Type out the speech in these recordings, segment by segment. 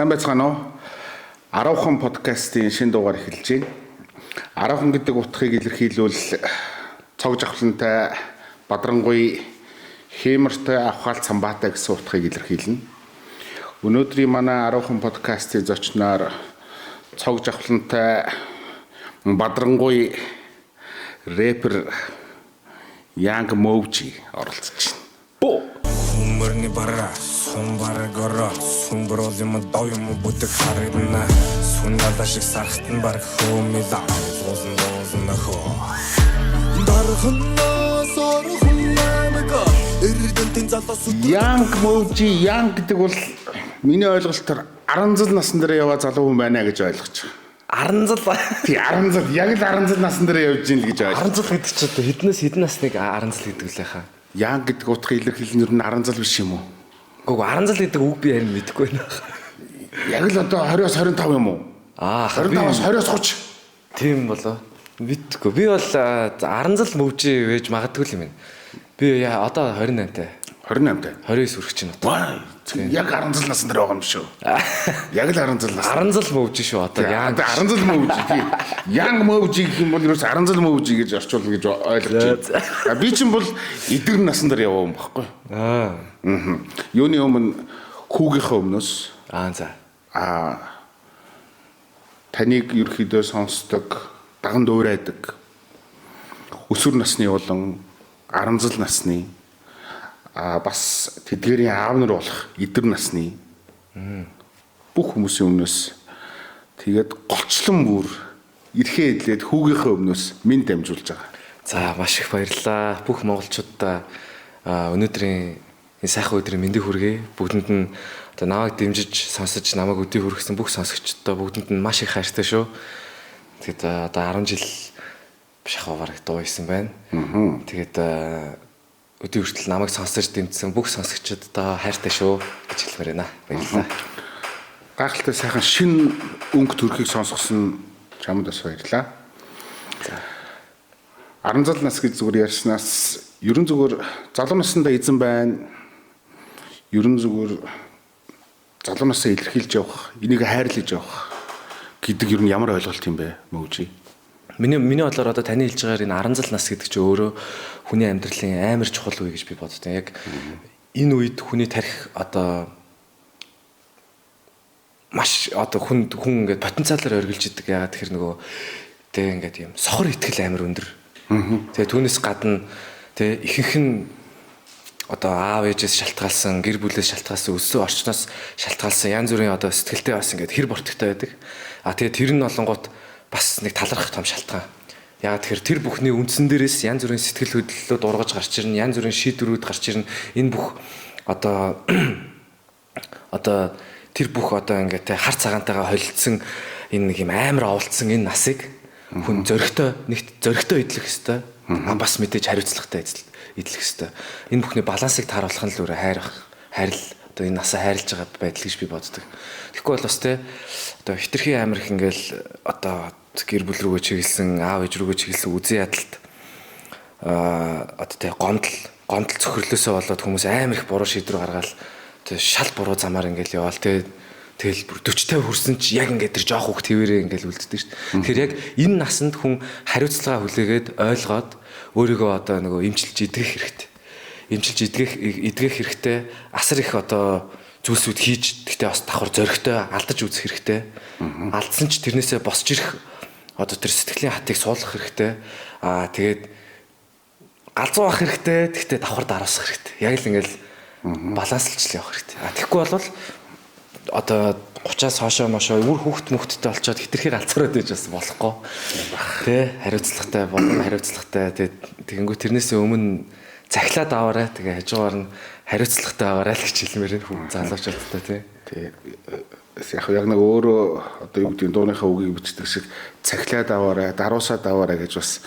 Сайн байцгаана уу? 10хан подкастын шинэ дугаар эхэлж байна. 10хан гэдэг утгыг илэрхийлвэл цог жавхлантай, бадрангуй, хиймортой, авхаал цамбаатай гэсэн утгыг илэрхийлнэ. Өнөөдрийн манай 10хан подкастын зочноор цог жавхлантай, бадрангуй рэпер Young Moji оролцож байна. Бо. Хүмүүрний бараа сум бараг ороо сум бруул юм доо юм бүдэг харагдана сүн далаа шиг сархтан бараг хөөмил уулан дуулан нөхөө Дарханаас орхон намайг эрдэнтийн залаас Young Moji, Young гэдэг бол миний ойлголтоор аранзал насан дээр яваа залуу хүн байна гэж ойлгож байгаа. Аранзал. Тий, аранзал, яг л аранзал насан дээр явж гин л гэж ойлгож. Аранзал гэдэг чи одоо хэднээс хэдэн насныг аранзал гэдэг лээ хаа. Young гэдэг утгыг илэрхийлэх нь ер нь аранзал биш юм уу? Үгүй аранзал гэдэг үг би харин мэдэхгүй байна. Яг л одоо 20-оос 25 юм уу? Аа, 25-аас 20-оос 30. Тийм болоо. Мэдхгүй. Би бол аранзал мөвжи вэж магадгүй л юм байна. Би одоо 28-тай. 28-тай. 29 хүрэх чинь одоо. Ваа, яг аранзал насан дээр байгаа юм шүү. Яг л аранзал насан. Аранзал мөвжи шүү одоо яа. Одоо аранзал мөвжи тий. Young Moji гэх юм бол ерөөс аранзал мөвжи гэж орчуулна гэж ойлгож байна. А би чинь бол эдгэр насан дээр яваа юм баггүй. Аа. Аа. Юуны өмнө хүүгийнхээ өмнөөс Аа за. а таныг ерөөхдөө сонсдог, даган дуурайдаг өсвөр насны болон аранзал насны а бас тэдгэрийн аав нар болох эдгэр насны бүх хүмүүсийн өмнөөс тэгээд голчлон бүр эрхээ эдлээд хүүгийнхээ өмнөөс минь дамжуулж байгаа. За маш их баярлалаа. Бүх монголчуудаа өнөөдрийн энэ сайхан өдрийн мэндийг хүргэе. Бүгдэнд нь одоо намайг дэмжиж сонсож намайг өдий хүргэсэн бүх сонсогчдод бүгдэнд нь маш их хайртай шүү. Тэгээд одоо 10 жил биш хаа бараг дуу хийсэн байна. Тэгээд өдий хүртэл намайг сонсож дэмжсэн бүх сонсогчдод хайртай шүү гэж хэлмээр байна. Баярлалаа. Гайхалтай сайхан шин өнгө төрхийг сонсгосон чамд бас баярлалаа. Аранзал нас гэж зүгээр ярьснаас ерөн зүгээр залуу насндаа эзэн байна. Ерөн зүгээр залуу насаа илэрхийлж явах, энийг хайрлаж явах гэдэг ер нь ямар ойлголт юм бэ, Мөвжи? Миний бодлоор одоо таны хэлж байгаагаар энэ аранзал нас гэдэг чинь өөрөө хүний амьдралын амар чухал үе гэж би боддог. Яг энэ үед хүний тарих одоо маш одоо хүн ингээд потенциалаар оргилж идэг. Яагаад тэгэхээр нөгөө тэг ингээд юм сохор итгэл амар өндөр. Тэгээ түүнээс гадна тэг ихэнх нь одоо аав ээжээс шалтгаалсан, гэр бүлээс шалтгаалсан, өссөн орчноос шалтгаалсан янз бүрийн одоо сэтгэлтэй бас ингээд хэр бортогтой байдаг. А тэгээ тэр нь болонгууд бас нэг талархах том шалтгаан. Яагаад тэгэхээр тэр бүхний үндсэн дээрээс янз бүрийн сэтгэл хөдлөлүүд ургаж гарч ирнэ, янз бүрийн шийдвэрүүд гарч ирнэ. Энэ бүх одоо одоо тэр бүх одоо ингээд тэ хар цагаантайгаа холилдсон энэ нэг юм амар оволцсон энэ насыг хүн зөрөгтэй нэгт зөрөгтэй идэх ёстой. А бас мэдээж хариуцлагатай идэх ёстой. Энэ бүхний балансыг тааруулах нь л өөрөө хайрл одоо энэ насаа хайрлаж байгаа байдал гэж би боддог. Тэгэхгүй бол бас тэ одоо хитрхи амар их ингээл одоо гэр бүл рүүгээ чиглэсэн, аав ээж рүүгээ чиглэсэн үзэн ядалт одоо тэ гомдол цохирлосоо болоод хүмүүс амар их буруу шийдвэр гаргаал тэ шал буруу замаар ингээл яваал тэ тэгэл бүр 40 50 хүрсэн чи яг ингээд тэр жоох хүүхд хэвээрээ ингээл үлддэг шүү дээ. Тэгэхээр яг энэ насанд хүн хариуцлага хүлээгээд ойлгоод өөрийгөө одоо нөгөө эмчилж идэх хэрэгтэй. Эмчилж идэх хэрэгтэй. Асар их одоо зүйлсүүд хийж гэхдээ бас давхар зөрөгтэй алдаж үзэх хэрэгтэй. Алдсан ч тэрнээсээ босч ирэх одоо тэр сэтгэлийн хатыг суулгах хэрэгтэй. Аа тэгээд галзуу авах хэрэгтэй. Гэхдээ давхар даруусах хэрэгтэй. Яг л ингээл баланслж явах хэрэгтэй. А тэгэхгүй бол одоо 30-аас хойшоо мошоо үр хүүхд мөхттэй болчоод хитрхи галзуураад байж бас болохгүй. Тэ хариуцлагатай болон хариуцлагатай. Тэгээд тэгэнгүүт тэрнээсээ өмнө захилаад аваарай. Тэгээ хажуугаар нь хариуцлагатай аваарай л гэж хэлмээр байна хүн залуучуудтай тий. Тий. Яг нэг өөрөө одоо юу гэдэг нь дууныхаа үгийг бичдэг шиг цахилаад аваарай, даруусаад аваарай гэж бас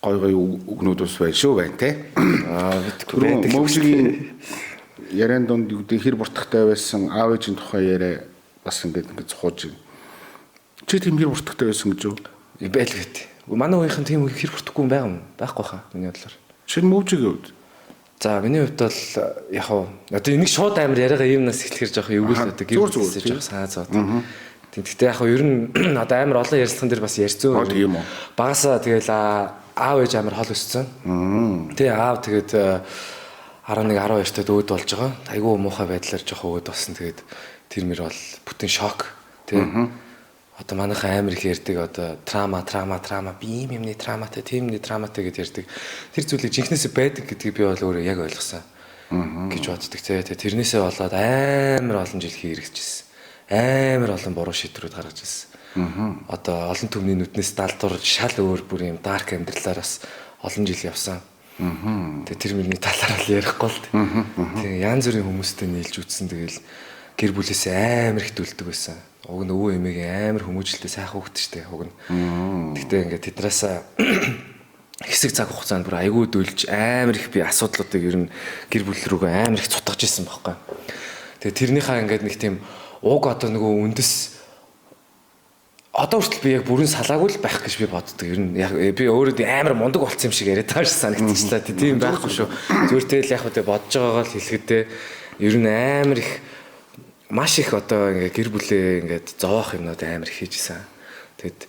гой гой үгнүүд бас байна шүү байна тий. Аа мэдгүй байдаг. Мөвжигийн яриан дунд юу гэдэг хэр буртагтай байсан аав ээжийн тухай яриа бас ингээд зухууж байна. Чи тийм хэр буртагтай байсан гэж юу? Байлгүй. Манай үеийнхэн тийм хэр буртаггүй юм байгаа юм байхгүй хаа миний бодлоор. Чи Мөвжигийн хувьд? За миний хувьд бол яг хуу одоо энийг шууд амар яриагаа юм нас эхлэхэр жоох эвгүй л одоо гэр бүлээсээ жоох санаа зовоод. Тийм гэхдээ яг хуу ер нь одоо амар олон ярилцлаган дээр бас ярьсан. Тийм үү. Багасаа тэгэл аав ээж амар хол өссөн. Тий аав тэгээд 11 12 тад өөд болж байгаа. Айгүй муухай байдлаар жоох өөд болсон. Тэгээд тэр мөр бол бүтэн шок. Тий. Одоо манайхан амар их ярьдаг одоо трама би ийм юмны траматай, тийм юмны траматай гэж ярьдаг. Тэр зүйлийг жинхнээсээ байдаг гэдгийг би бол өөрөө яг ойлгосон гэж боддог. Тэгээ тэрнээсээ болоод амар олон жил хэрэгжижсэн. Амар олон буруу шийдвэрүүд гаргаж ирсэн. Одоо олон түмний нүднээс далдуур шал өөр бүр юм дарк амьдралаар бас олон жил явсан. Тэгээ тэр мөрний талаар л ярихгүй л. Тэгээ янз бүрийн хүмүүстэй нийлж үтсэн. Тэгэл гэр бүлээсээ амар их дүлдэг байсан. Уг нь өвөө эмээгийн амар хүмүүжлэлтэй сайхан хүүхэд штэ уг нь. Гэхдээ ингээд тэднээс хэсэг цаг хугацаанд бүр айгүй дүлж амар их би асуудлуудыг ер нь гэр бүл рүүгээ амар их цутгаж исэн байхгүй. Тэгээ тэрнийхээ ингээд нэг тийм уг одоо нөгөө үндэс одоо хүртэл би яг бүрэн салаагүй л байх гэж би боддог. Ер нь яг би өөрөө амар мундаг болсон юм шиг яриад байгаа шиг санагдчихлаа. Тийм байхгүй шүү. Зүгээр тэгэл яг үгүй бодож байгаагаа л хэлэхдээ ер нь амар их маш их одоо ингээ гэр бүлээ ингээд зовоох юмнууд амар их хийжсэн. Тэгэд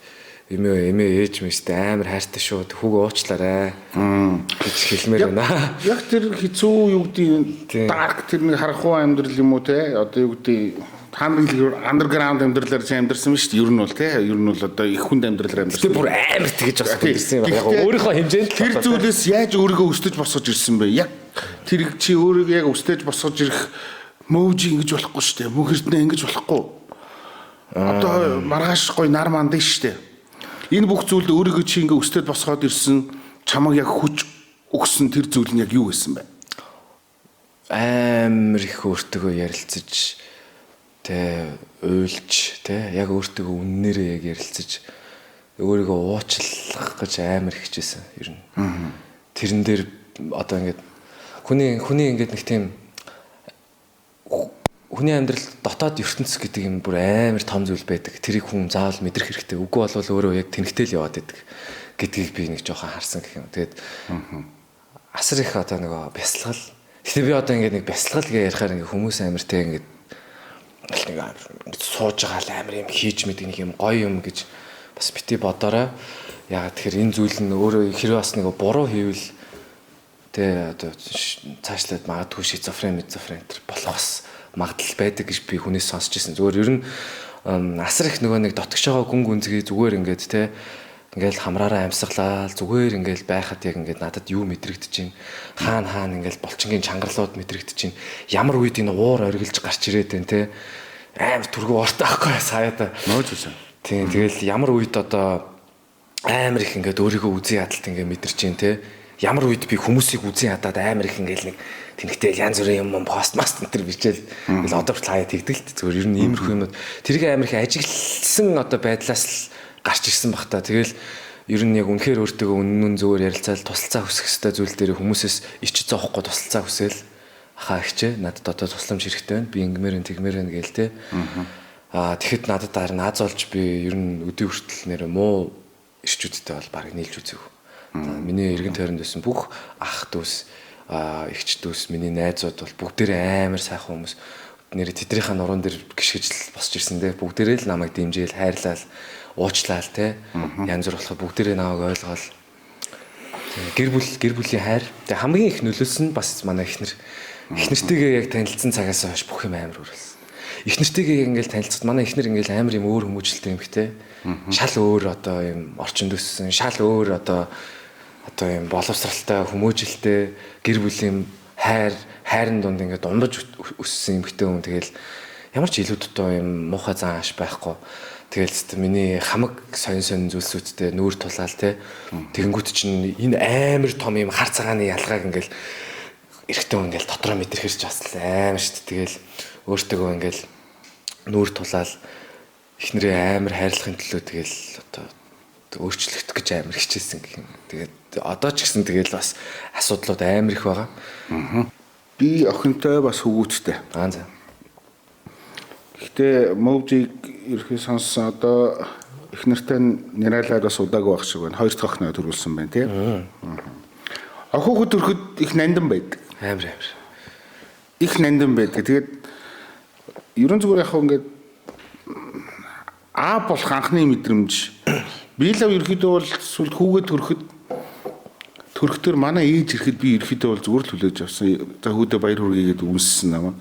эмээ ээж мэжтэй амар хайртай шүү. Хүүгээ уучлаарай гэж хэлмээр байна. Яг тэр хэцүү юу гэдэг дарк тэр нэг харахгүй амьдрал юм уу те одоо юу гэдэг та нарын хэлээр андерграунд амьдралаар чи амьдарсан шүү дээ. Ер нь бол те ер нь бол одоо их хүнд амьдралаар амьдарсан. Тэр бүр амар тэгэж бас амьдарсан юм. Яг өөрийнхөө хэмжээнд тэр зүйлээс яаж өөрийгөө өстөж босгож ирсэн бэ? Яг тэр чи өөрийгөө яг өстөж босгож ирэх мөвж ингэж болохгүй шүү дээ. Мөнх эрдэнэ ингэж болохгүй. Одоо маргааш гой нар мандаа шүү дээ. Энэ бүх зүйлд өөрийгөө чи ингээ өстөд босгоод ирсэн чамаг яг хүч өгсөн тэр зүйл нь яг юу байсан бэ? Амар их өөртөөгөө ярилцаж тэ уйлж тэ яг өөртөөгөө үннээрээ яг ярилцаж өөрийгөө уучлах гэж амар хичээсэн ер нь. Тэрэн дээр одоо ингээд хүний ингээд нэг тийм хүний амьдрал дотоод ертөнц гэдэг юм бүр амар том зүйл байдаг. Тэрийг хүн заавал мэдрэх хэрэгтэй. Үгүй болвол өөрөө яг тэнхтэй л яваад байдаг гэдгийг би нэг жоохон харсан гэх юм. Тэгээд асар их одоо нөгөө бясалгал. Гэтэ би одоо ингээд нэг бясалгал гэж ярихаар ингээд хүмүүс амар те ингээд нэг сууж байгаа л амар юм хийж мэдэг нэг юм гоё юм гэж бас бити бодоорой. Яагаад тэгэхээр энэ зүйл нь өөрөө хэрвээ бас нэг буруу хийвэл тэ одоо цаашлаад магадгүй шизофрен мизофрен энэ болох бас магадлал байдаг гэж би хүнээс сонсч ирсэн. Зүгээр ер нь асар их нөгөө нэг дотгошоогоо гүн гүнзгий зүгээр ингээд те ингээл хамраараа амьсгалаа зүгээр ингээл байхад яг ингээд надад юу мэдрэгдэж чинь хаана хаана ингээл булчингийн чангарлууд мэдрэгдэж чинь ямар үед энэ уур оргилж гарч ирээд байна те амар түргүү ууртай байхгүй саяада нөөж үсэн. Тийм тэгэл ямар үед одоо амар их ингээд өөрийгөө үзэн ядалт ингээд мэдэрч чинь те ямар үед би хүмүүсийг үзэн ядаад амар их ингээл нэг тэнхтэл янз бүрийн юм пост маст энэ төр бичээл ингээл одоо хүртэл хаяа тэгдэг л зүгээр ер нь иймэрхүү юмуд тэрийг амар их ажигласан одоо байдлаас л гарч ирсэн бах та. Тэгэл ер нь яг үнэхээр өөртөө үнэн зөвөр ярилцаал тусалцаа хүсэх ёстой зүйл дээр хүмүүсээс ич зоохгүй тусалцаа хүсээл ахаа ихчээ надад одоо тусламж хэрэгтэй байна. Би ингэмээр энэ тэгмээр байна гээл те. Аа тэгэхэд надад дараа наз олж би ер нь өдий хүртэл нэр муу ирчүүдтэй бол бараг нийлж үзээгүй. Миний эргэн тойронд байсан бүх ах дүүс эгч дүүс миний найзууд бол бүгдээрээ амар сайхан хүмүүс. Нэр тэднийхээ нуруун дээр гიშгэж босч ирсэн те. Бүгдээрээ л намайг дэмжээл хайрлал уучлаал те. Янз бүр болохоор бүгдээрээ намайг ойлгоол. Гэр бүлийн хайр. Тэгээ хамгийн их нөлөөлсөн бас манай эхнэр. Эхнэртэйгээ яг танилцсан цагаас хойш бүх юм амар өөрчлөсөн. Эхнэртэйгээ яг ингээл танилцахад манай эхнэр ингээл амар юм өөр хүмүүжлэлтэй юм хтэй. Шал өөр одоо юм орчинд өссөн, шал өөр одоо юм боловсралтай, хүмүүжлэлтэй, гэр бүлийн хайр, хайрын дунд ингээд дундаж өссөн юм хтэй хүн. Тэгэл ямар ч илүү дутуу юм муухай зан ааш байхгүй. Тэгэл зү миний хамаг сонин сонин зүйлсүүдтэй нүүр тулаал те. Тэгэнгүүт чинь энэ амар том юм хар цагааны ялгааг ингээл эрэгтэй хүн ингээл дотроо мэдрэхэр ч бас амар шүү дээ. Тэгэл өөртөөгөө ингээл нүүр тулаал эхнэрээ амар хайрлахын төлөө тэгэл одоо өөрчлөгдөх гэж амар хичээсэн гэх юм. Тэгээд одоо ч гэсэн тэгэл бас асуудлууд амар их байгаа. Би охинтой бас хөвгүүдтэй. Аа за. Гэхдээ мөвжийг ерхий сонссон одоо их нартай нэрайлаад бас удаагүй байх шиг байна. Хоёр дахь охиноо төрүүлсэн байна тий. Охин хүүхэд төрөхөд их нандин байдаг. Амар амар. Их нандин байдаг. Тэгээд ерөн зүгээр яг ингээд аа болох анхны мэдрэмж би л ерөөхдөө бол сүлд хүүгээ төрөхтөр манай ээж ирэхэд би ерөөхдөө бол зүгээр л хүлээж авсан. За хүүдээ баяр хүргэе гэдээ үнссэн намайг.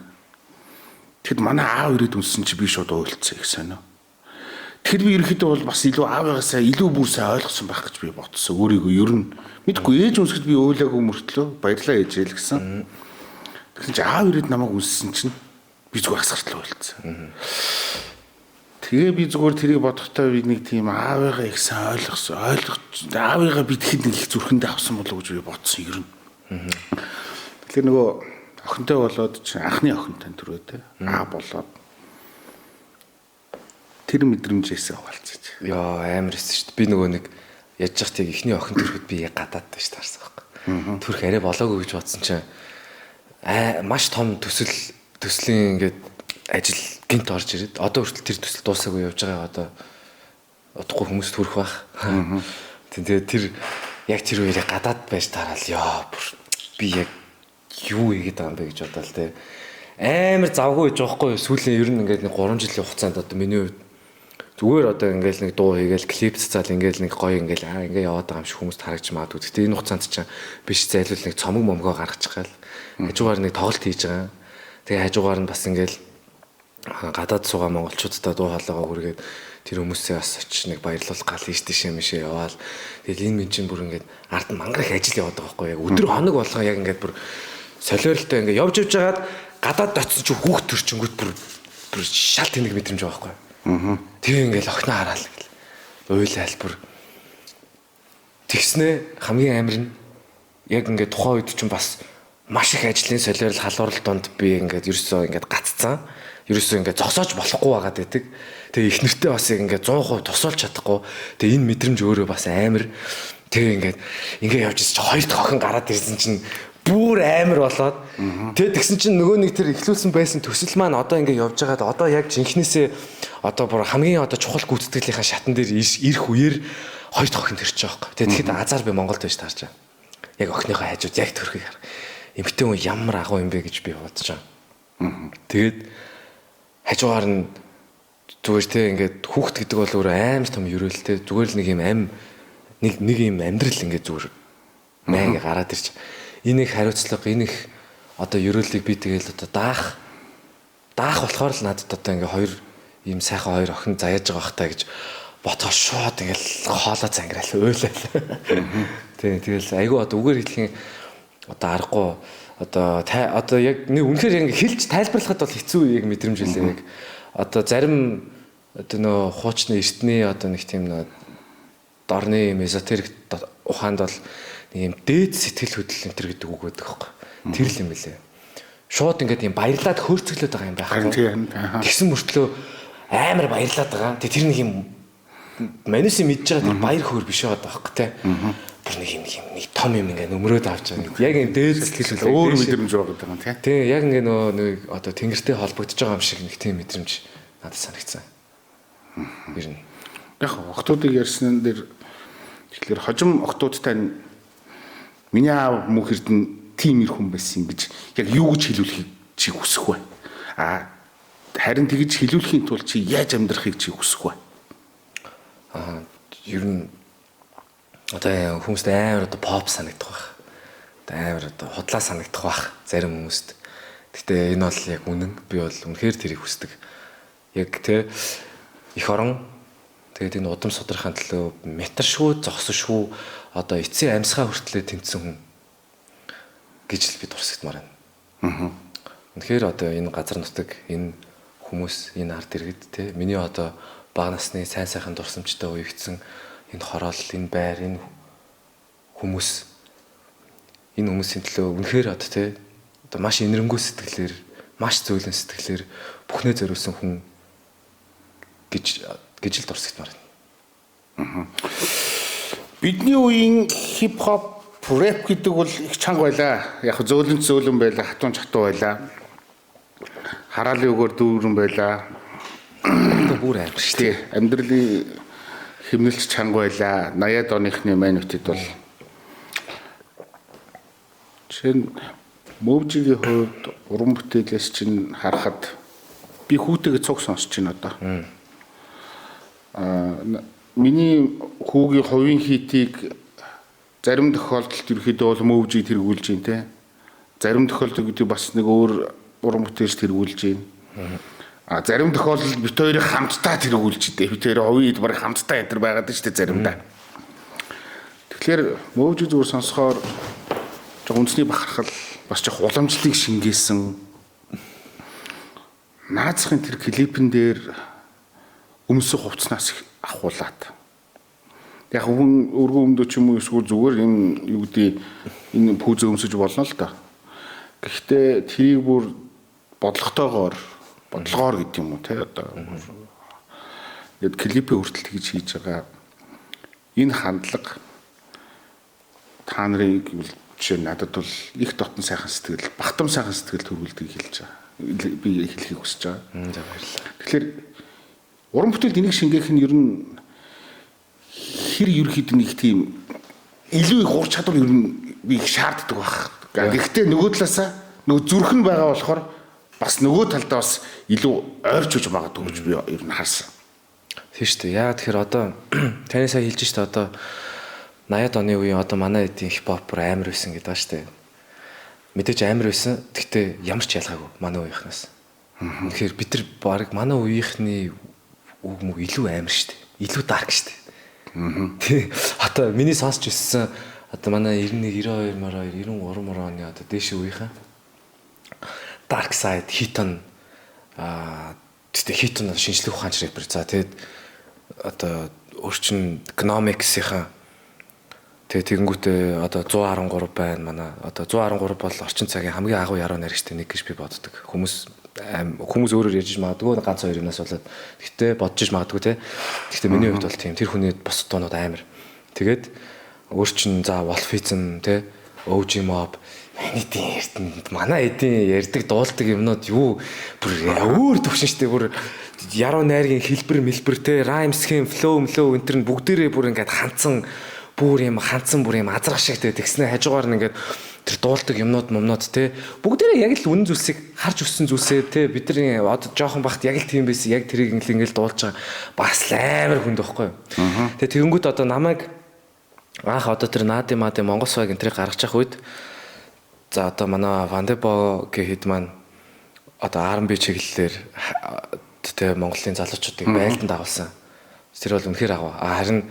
Тэгэхэд манай аав ирээд үнссэн чи би шууд уйлцсан их сонио. Тэгэхэд би ерөөхдөө бол бас илүү аавыгаасаа илүү бүр сайн ойлгосон байх гэж би бодсон. Өөрийгөө ер нь мэдгүй ээж үнсэхэд би уйлаагүй мөртлөө баярлаа ээжээ л гэсэн. Тэгсэн чи аав ирээд намайг үнссэн чинь би зүгээр асгартлаа уйлцсан. Тэгээ би зүгээр тэрийг бодохдоо би нэг тийм аавыгаа их сайн ойлгосон. Ойлгож аавыгаа би тэгэхэд нэг их зүрхэндээ авсан болов уу гэж би бодсон ер нь. Тэгэхээр нөгөө охинтой болоод чи анхны охинтой төрөө те. Аа болоод тэр мэдрэмжээсээ хуваалцаж. Йоо амар эссэн шүү дээ. Би нөгөө нэг яаж яах тийг эхний охин төрөхөд би яг гадаад байж таарсан байхгүй. Төрөх арай болоогүй гэж бодсон чинь маш том төслийн ингээд ажил гинт орж ирээд одоо хүртэл тэр төсөл дуусаагүй явж байгаа одоо удахгүй хүмүүс төрөх байх. Тэгээд тэр яг тэр үеэрээ гадаад байж таараал ёо бүр би яг юу хийгээд байгаа юм бэ гэж бодоол те. Амар завгүй байж байгаа хгүй сүүлийн ер нь ингээд нэг 3 жилийн хугацаанд одоо миний хувьд зүгээр одоо ингээд нэг дуу хийгээл клип цацаал ингээд нэг гоё ингээд аа ингээд яваад байгаа юм шиг хүмүүст харагч магадгүй. Гэтэ энэ хугацаанд чинь биш зайлуул нэг цомог момгоо гаргачих гал. Хажуугаар нэг тоглолт хийж байгаа. Тэгээ хажуугаар нь бас ингээд гадаад суугаа монголчуудтай дуу хоолойгоо хүргээд тэр хүмүүсээ бас очиж нэг баярлуулах гал ийш тийшээ мишээ яваал. Тэгэл энэ минь чинь бүр ингээд ард нь мангар их ажил яваад байгаа байхгүй яг өдөр хоног болгон яг ингээд бүр солиоролтой ингээд явж явж хагаад гадаад очсон чинь хүүхд төрчөнгөт бүр шал тэнэг мэдрэмж байгаа байхгүй. Тэгээ ингээд охиноо хараал гэл. Уйлаал бүр тэгснээ хамгийн амар нь яг ингээд тухайн үед чинь бас маш их ажлын солиорол халуурал донд би ингээд ерөөсөө ингээд гаццсан. Ерөөсөө ингээд зогсоож болохгүй байгаад байдаг. Тэгээ их нэртэй бас яг ингээд 100% тусуулж чадахгүй. Тэгээ энэ мэдрэмж өөрөө бас амар. Тэгээ ингээд ингээд явж ирсэн чинь хоёр дахь охин гараад ирсэн чинь бүр амар болоод. Тэгээ тэгсэн чинь нөгөө нэг тэр эхлүүлсэн байсан төсөл маань одоо ингээд явж байгаад одоо яг жинхнээсээ одоо бүр хамгийн одоо чухал гүйцэтгэлийнхаа шатан дээр ирэх үеэр хоёр дахь охин төрчих жоох. Тэгээ тэгэхэд азар би Монголд байж таарч байгаа. Яг охиныхоо хажууд яг төрхийг хар. Эмэгтэй хүн ямар агуу юм бэ гэж би бодож байгаа. Тэгээд хажуугаар нь зүгээр те ингээд хүүхд гэдэг бол өөрөө амар том ерөөлтэй зүгээр л нэг юм ам нэг юм амьдрал ингээд зүгээр маяг гараад ирч. Энэ их хариуцлага, энэ их одоо ерөөлийг би тэгэл одоо даах болохоор л надад одоо ингээд хоёр ийм сайхан хоёр охин заяаж байгаа бах та гэж ботгоо шууд ингээд хоолой зангираал уйлаа. Тэг тэгэл айгүй одоо үгээр хэлхийн одоо аргагүй одоо одоо яг нэг үнэхээр ингэ хэлж тайлбарлахад бол хэцүү яг мэдрэмж үлээ яг одоо зарим одоо нөө хуучны эртний одоо нэг тийм нөө дорны юм эзотерик ухаанд бол нэг юм дээд сэтгэл хөдлөл энэ төр гэдэг үг байдаг байхгүй тэр л юм билээ шууд ингээд юм баярлаад хөөрцөглөөд байгаа юм байхгүй тэгсэн мөртлөө амар баярлаад байгаа тэр нэг юм манайсын мэдж байгаа тэр баяр хөөр биш байгаа байхгүй те бүр нэг юм нэг том юм ингээ нөмрөөд авч байгаа. Яг юм дээд сэтгэл хөдлөл өөр мэдрэмж байгаа юм тий. Тий, яг ингээ нөгөө нэг одоо тэнгэртэй холбогдож байгаа юм шиг нэг тийм мэдрэмж надад санагдсан. Ер нь. Яг охтуудыг ярьсан дээр тэгэхээр хожим охтуудтай миний аав мөнх эрдэнэ тийм ир хүн байсан гэж яг юу гэж хэлүүлэхийг чи хүсэх вэ? Аа харин тэгж хэлүүлэхийн тулд чи яаж амьдрахыг чи хүсэх вэ? Аа ер нь одоо хүмүүст амар одоо pop санагдах байх. Одоо амар одоо худлаа санагдах байх зарим хүмүүст. Гэтэ энэ бол яг үнэн. Би бол үнэхээр тэрийг хүсдэг. Яг тэ эх орон тэгээд энэ удам судрахын төлөө метршгүй зогсошгүй одоо эцсийн амьсгаа хүртлээ тэмцсэн хүн гэж л би дурсагдмаар байна. Үнэхээр одоо энэ газар нутаг, энэ хүмүүс, энэ ард иргэд тэ миний одоо бага насны сайн сайхан дурсамжтай уягдсан энэ хороол, энэ байр, энэ хүмүүс энэ хүмүүсийн төлөө үнэхээр одоо тэ одоо маш инэрэнгүй сэтгэлээр, маш зөөлөн сэтгэлээр бүхнээ зориулсан хүн гэж л дурсагдмаар байна. Бидний үеийн хип хоп, рэп гэдэг бол их чанга байлаа. Яг зөөлөн зөөлөн байлаа, хатуун хатуу байлаа. Хараалын үгээр дүүрэн байлаа. Одоо бүр амар шүү дээ. Амьдралын хэмнэлч чанга байлаа. 80-ад оныхны маань үтэд бол жишээ нь Мөвжигийн хувьд уран бүтээлээс чинь харахад би хүүтэйгээ цуг сонсч байна одоо. Миний хүүгийн хувийн хийтийг зарим тохиолдолд ерөөхдөө бол мөвжийг тэргүүлж байна те. Зарим тохиолдолд гэдэг бас нэг өөр уран бүтээлч тэргүүлж байна. А зарим тохиолдолд бит хоёрыг хамтдаа тэргүүлж дээ. Бит хоёр хувийн хэд баг хамтдаа энэ төр байгаад шүү дээ заримдаа. Тэгэхээр мөвжиг зүгээр сонсохоор жоо үндэсний бахархал бас жоох уламжлалыг шингээсэн. Наазахын тэр клипэн дээр өмсөн хувцснаас ахуулаад. Яг хүн өргөн өмдөө ч юм уу эсвэл зүгээр энэ юу гэдэг энэ пүүзээ өмсөж болно л доо. Гэхдээ тэрийг бүр бодлоготойгоор бодлогоор гэдэг юм уу те одоо ингээд клипээ хүртэл тэгж хийж байгаа энэ хандлага та нарыг жишээ нь надад бол их дотн сайхан сэтгэл, багтам сайхан сэтгэл төрүүлдэг хэлж байгаа. Би хэлхийг хүсэж байгаа. За баярлалаа. Тэгэхээр уран бүтээлд энийг шингээх нь ер нь хэр ерөөхдөө нэг тийм илүү их ур чадвар ер нь би их шаарддаг байх. Гэхдээ нөгөө талаасаа нөгөө зүрх нь байгаа болохоор бас нөгөө талдаа бас илүү ойрч үж магадгүй гэж би ер нь харсан. Тийм шүү дээ. Яагаад тэгэхээр одоо таны сая хэлж шүү дээ одоо 80-ад оны үеийн одоо манай эдийн хипхоп бүр амар байсан гэдэг ба шүү дээ. Мэдээж амар байсан. Гэхдээ ямар ч ялгаагүй манай үеийнхнээс. Тэгэхээр бид нар баг манай үеийнхний үг мөг илүү амар шүү дээ. Илүү dark шүү дээ. Тий. Одоо миний сонсч өссөн одоо манай 91, 92, 93 оны одоо дээшээ үеийнхэн Dark Side, Hiton тэгтээ Hiton шинжлэх ухаанч рэпер. За тэгээд одоо өөрчин Gnomix-ийн тэгээ тэгэнгүүтээ одоо 113 байна манай. Одоо 113 бол орчин цагийн хамгийн агуу яруу найрагчтай нэг гэж би боддог. Хүмүүс өөрөөр ярьж магадгүй ганц хоёр юмнаас болоод гэхдээ бодож магадгүй те. Гэхдээ миний хувьд бол тийм тэр хүний бос дуунууд амар. Тэгээд өөрчин за Wolfism те, OG Mob миний эрдэнд манай эдийн ярьдаг дуулдаг юмнууд юу бүр өөр төвшин штэ бүр яруу найргийн хэлбэр мэлбэр те, rhyme scheme, flow млөө энэ төр нь бүгдээрээ бүр ингээд хандсан бүр юм хандсан бүр юм азрах шиг те тэгснэ хажуугаар нь ингээд тэр дуулдаг юмнууд момнууд те бүгдээрээ яг л үнэн зүйлсийг харж өссөн зүйлсээ те бидний одоо жоохон бахт яг л тийм байсан яг тэрийг ингээл дуулж байгаа бас л амар хүнд байхгүй юу. Тэгээ тэгэнгүүт одоо намайг анх одоо тэр Нади Мади Монгол сваг энтрийг гаргаж явах үед за одоо манай Вандебо гэхэд маань одоо R&B чиглэлээр тэ Монголын залуучуудыг байлдан дагуулсан. Тэр бол үнэхээр агуу. Харин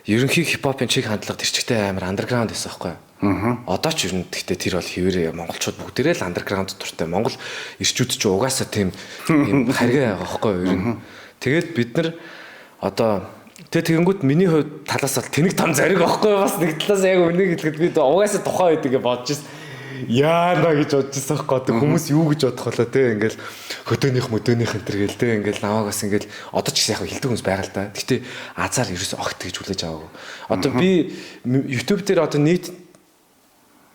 ерөнхий хипхопын чиг хандлага тэр чигтээ амар андерграунд байсан байхгүй юу? Одоо ч ер нь гэхдээ тэр бол хэвээрээ монголчууд бүгдээрээ л андерграунд дуртай. Монгол ирчүүд ч угаасаа тийм юм харгаа байгаа байхгүй юу? Ер нь. Тэгээд бид нар одоо тэгэнгүүт миний хувьд талаас бол тэнэг том зориг байхгүй юу? Бас нэг талаас яг үнийг хэлэхэд би угаасаа тухайн үед ингэ бодож ирсэн. Яана гэж бодож ирсэн байхгүй юу? Хүмүүс юу гэж бодох болоо те ингээл хөдөөнийх мөдөөнийх энэ төр гээл те ингээл намайг бас ингээл одоо ч гэсэн яг хэлдэг хүмүүс байгаа л да. Гэхдээ азар ерөөсөө огт гэж хүлээж аваагүй. Одоо би YouTube дээр одоо нийт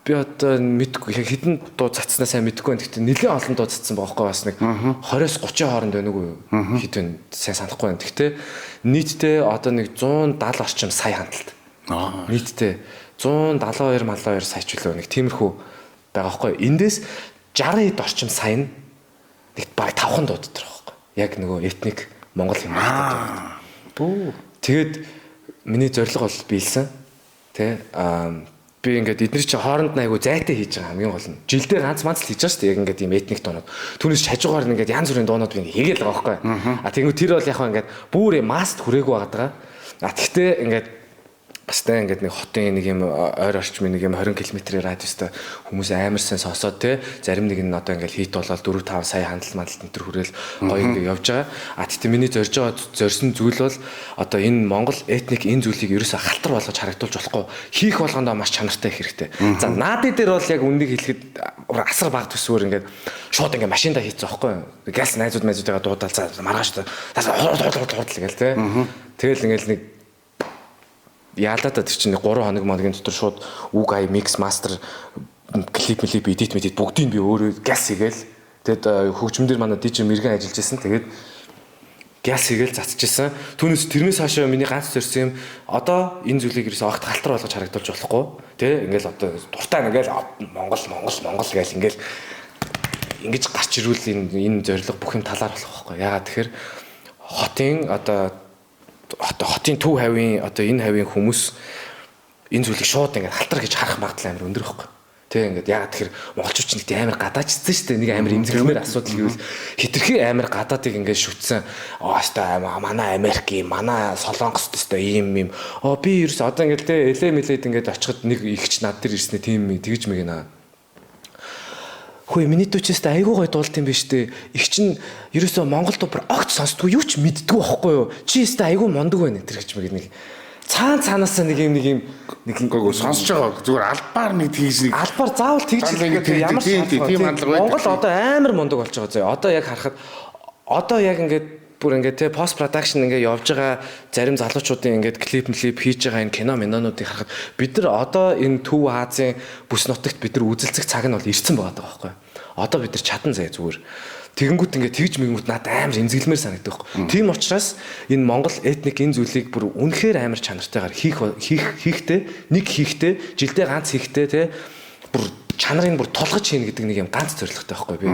би одоо мэдгүй хэдэн дуу цацснаа сайн мэдэхгүй байна. Гэхдээ нэлээд олон дуу цацсан байгаа байхгүй бас нэг 20-с 30 хооронд байна уу хэд вэ сайн санахгүй байна. Гэхдээ нийтдээ одоо нэг 170 орчим сая хандлт. Нийтдээ 172 малаа 2 сая ч үлээ нэг тиймэрхүү байгаа байхгүй. Эндээс 60 хэд орчим сая нь нэг баг 5хан дуу дотор байхгүй. Яг нөгөө этник монгол юм байна. Тэгээд миний зорилго бол биелсэн. Тэ би ингээд эдгээр чинь хооронд нь айгу зайтай хийж байгаа хамгийн гол нь. Жилдээ ганц манц л хийж байгаа шүү дээ. Яг ингээд ийм этник дуунууд. Түүнээс хажуугаар нь ингээд янз бүрийн дуунууд би ингээд хийгээл байгаа байхгүй. А тэгвэл тэр бол яг ингээд бүр маст хүрээгүй байгаа даа. А тэгтээ ингээд бас тэ ингээд нэг хотын нэг юм ойр орчмын нэг юм 20 км-ийн радиустай хүмүүс амар сайн сонсоод те зарим нэг нь одоо ингээд хит болоод 4 5 сая хандлт мандалт энэ төр хүрээл гоё ингээд явж байгаа. А тэгтээ миний зорж байгаа зорьсон зүйл бол одоо энэ Монгол этник энэ зүйлийг ерөөсөө халтар болгож харагдуулж болохгүй. Хийх болгондоо маш чанартай их хэрэгтэй. За Нади дээр бол яг үннийг хэлэхэд асар бага төсвөр ингээд шууд ингээд машиндаа хийцэн байхгүй юу. Галс найзууд майзуудыгаа дуудаал за маргааш хурд гэл те. Тэгэл ингээд нэг яалаа та тэр чинь 3 хоног моногийн дотор шууд үг ай микс мастер клип млип эдит мэдит бүгдийг би өөрөө газ хийгээл. Тэгэд хөгжмөндөр манай DJ Мэргэн ажиллаж байсан. Тэгээд Гяс хийгээл цацчихсан. Түүнээс тэрнээс хойш миний ганц зорьсон юм одоо энэ зүйлийг ерөөсөө огт халтар болгож харагдуулж болохгүй. Тэ ингээл одоо дуртай ингээл Монгол Монгол Монгол гээл ингээл ингэж гарч ирвэл энэ зорилго бүх юм талаар болох байхгүй. Яагаад тэгэхээр хотын одоо хотын төв хавийн одоо энэ хавийн хүмүүс энэ зүйлийг шууд ингээд халтар гэж харах магадлал амар өндөр байхгүй. Тэ ингээд яагаад тэгэхээр монголчууд ч нэг амар гадаачсан шүү дээ. Нэг амар эмзэглэмээр асуудал гэвэл хитрхи амар гадаадыг ингээд шүтсэн. Аа өстой манай Америк юм, манай Солонгост өстой ийм юм. Оо би ерөөс одоо ингээд тэ элэ мэлээд ингээд очиход нэг ихч над дээр ирснэ тийм тэгж мэгнэ. Хөөе миний дүүчээс айгүй гой дуулт юм биш үү? Их чин ерөөсөө Монгол дуу бүр огт сонсдгүй юу ч мэддгүй байхгүй юу? Чи өстой айгүй мундаг байна тэр гэж мэг нэг цаанаасаа нэг юм нэг юм нэг Үгүй сонсож байгаа зүгээр албаар нэг тийж нэг албаар заавал тэгж хэлэх гэдэг ямар тийм хандлага байдаг. Монгол одоо амар мундаг болж байгаа зөө. Одоо яг харахад одоо яг ингээд бүр ингээд те пост продакшн ингээд явж байгаа зарим залуучуудын ингээд клип млип хийж байгаа энэ кино минонуудыг харахад бид нар одоо энэ Төв Азийн бүс нутагт бид нар үзэлцэх цаг нь бол ирсэн байгаа байхгүй. Одоо бид нар чадан заяа зүгээр. Тэгэнгүүт ингээд тэгж мэгэнгүүт надад амар эмзэглэмээр санагдах байхгүй. Тийм учраас энэ Монгол этник энэ зүйлийг бүр үнэхээр амар чанартайгаар хийх хийхдээ нэг хийхдээ жилдээ ганц хийхдээ те бүр чанарыг бүр тулгаж хийнэ гэдэг нэг юм ганц зорилготой байхгүй би.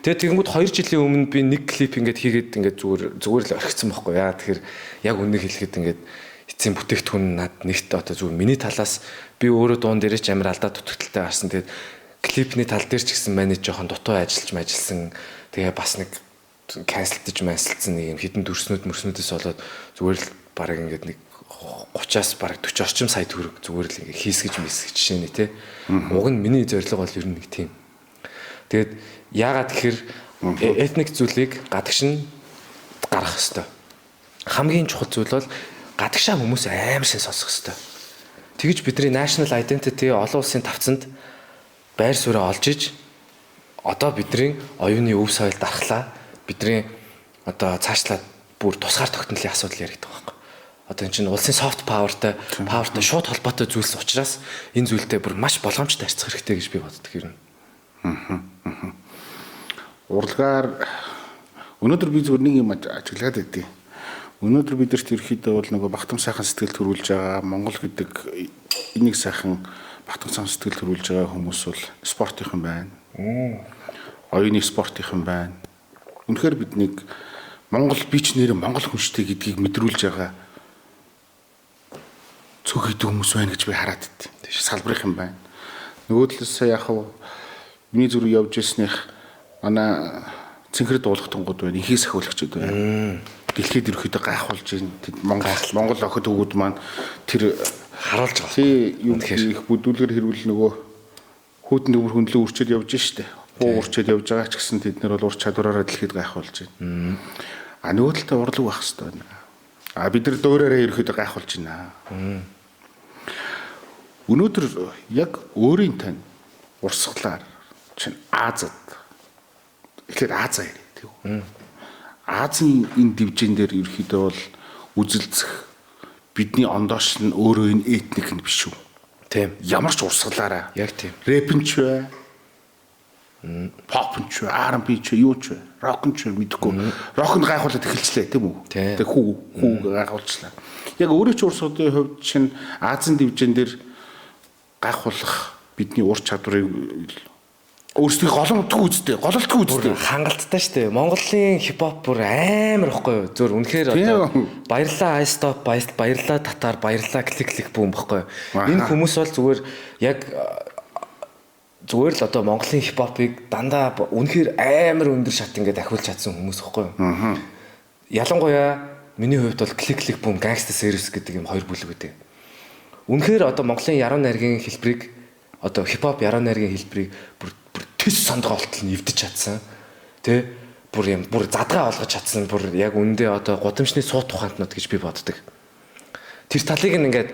Тэгээ тэгэнгүүт 2 жилийн өмнө би нэг клип ингээд хийгээд ингээд зүгээр л орхицсан байхгүй яа. Тэгэхээр яг үннийг хэлэхэд ингээд эцсийн бүтээгдэхүүн над нэгт одоо зүгээр миний талаас би өөрөө дуун дээрээ ч амар алдаа дутагдaltaй гарсан. Тэгээд клипний тал дээр ч гэсэн манай жоохон дутуу ажиллаж ажилласан. Тэгээ бас нэг канселдж манселдсан нэг юм хідэн дүрснүүд мөрснүүдээс болоод зүгээр л баг ингээд нэг 30-аас бараг 40 орчим сая төгрөг зүгээр л ингээ хийсгэж мисгэж жишээ нэ тэ. Уг нь миний зорилго бол ер нь нэг тийм. Тэгээд яагаад тэгэхээр этник зүйлийг гадагш нь гаргах хэвээр. Хамгийн чухал зүйл бол гадагшаа хүмүүс амар сайн сонсох хэвээр. Тэгэж бидний national identity олон улсын тавцанд байр сууриа олж иж одоо бидний оюуны өв соёл дархлаа бидний одоо цаашлаад бүр тусгаар тогтнолын асуудал яригдах байхгүй. Одоо энэ чинь улсын soft power-тай шууд холбоотой зүйлс учраас энэ зүйлтэй бүр маш болгоомжтой харьцах хэрэгтэй гэж би боддог юм. Урлагаар өнөөдөр би зүгээр нэг юм ажиглаад байдیں۔ Өнөөдөр бидэрт ерөөхдөө бол нөгөө багтам сайхан сэтгэл төрүүлж байгаа Монгол гэдэг энийг сайхан багтам сайхан сэтгэл төрүүлж байгаа хүмүүс бол спортынхан байна. Оюуны спортынхан байна. Үнэхээр биднийг Монгол би ч нэр Монгол хүн штэ гэдгийг мэдрүүлж байгаа цөөх хэдэн хүмүүс байна гэж би хараад идэв. Салбарынхан байна. Нөгөө талаас яг хав миний зүрх явж ирснийх манай цэнхэр дуулахтангууд байна. Инхийг сахиулагчуд байна. Дэлхийд ерөөхдөө гайхуулж байна. Монгол охид хөвгүүд маань тэр харуулж байгаа. Тий, юм их бүдүүлгэр хэрвэл нөгөө хүүтэн төмөр хөндлөө үрчээд явж штэ. Хуу үрчээд явж байгаа ч гэсэн тэд нар бол ур чадвараараа дэлхийд гайхуулж байна. А нөгөө талдаа урлаг байх хэрэгтэй байна. А бид нар дуурайраа ерөөхдөө гайхуулж байна. Өнөөдөр яг өөрийн тань урсгалаар чинь Азад эхлээд Азаа ярив тийм үү. Азийн энэ дивжин дээр ерөөхдөө бол үзэлцэх бидний ондоош нь өөрөө энэ этник нь биш үү. Тийм. Ямар ч урсгалаараа. Яг тийм. Рэп нь ч бай. Pop нь ч бай, R&B ч бай, юу ч бай, рок нь ч бай мэдэхгүй. Рок нь гайхуулаад эхэлчлээ тийм үү? Тэг хүү гайхуулчлаа. Яг өөрөө ч урсгалын хувьд чинь Азийн дивжин дээр гайхуулах бидний ур чадварыг өөрсдийн голомтгүй үстэй, гололтгүй үстэй. Хангалттай шүү дээ. Монголын хипхоп бүр амар ихгүй юу? Зөв үнэхээр одоо баярлаа iStop, баярлаа татар, баярлаа клик клик бүүн бохгүй юу? Энэ хүмүүс бол зүгээр яг зүгээр л одоо Монголын хипхопыг дандаа үнэхээр амар өндөр шат ингээд ахиулж чадсан хүмүүс ихгүй юу? Ялангуяа миний хувьд бол клик клик бүүн, gangsta service гэдэг юм хоёр бүлэг гэдэг. Үнэхээр одоо Монголын яруу найргийн хэлбэрийг одоо хипхоп яруу найргийн хэлбэрийг бүр төс сондгоолтол нь эвдэж чадсан. Тэ бүр юм бүр задгаа олгож чадсан. Бүр яг үндэ одоо гудамжны суут ухаантнууд гэж би боддог. Тэр талыг нь ингээд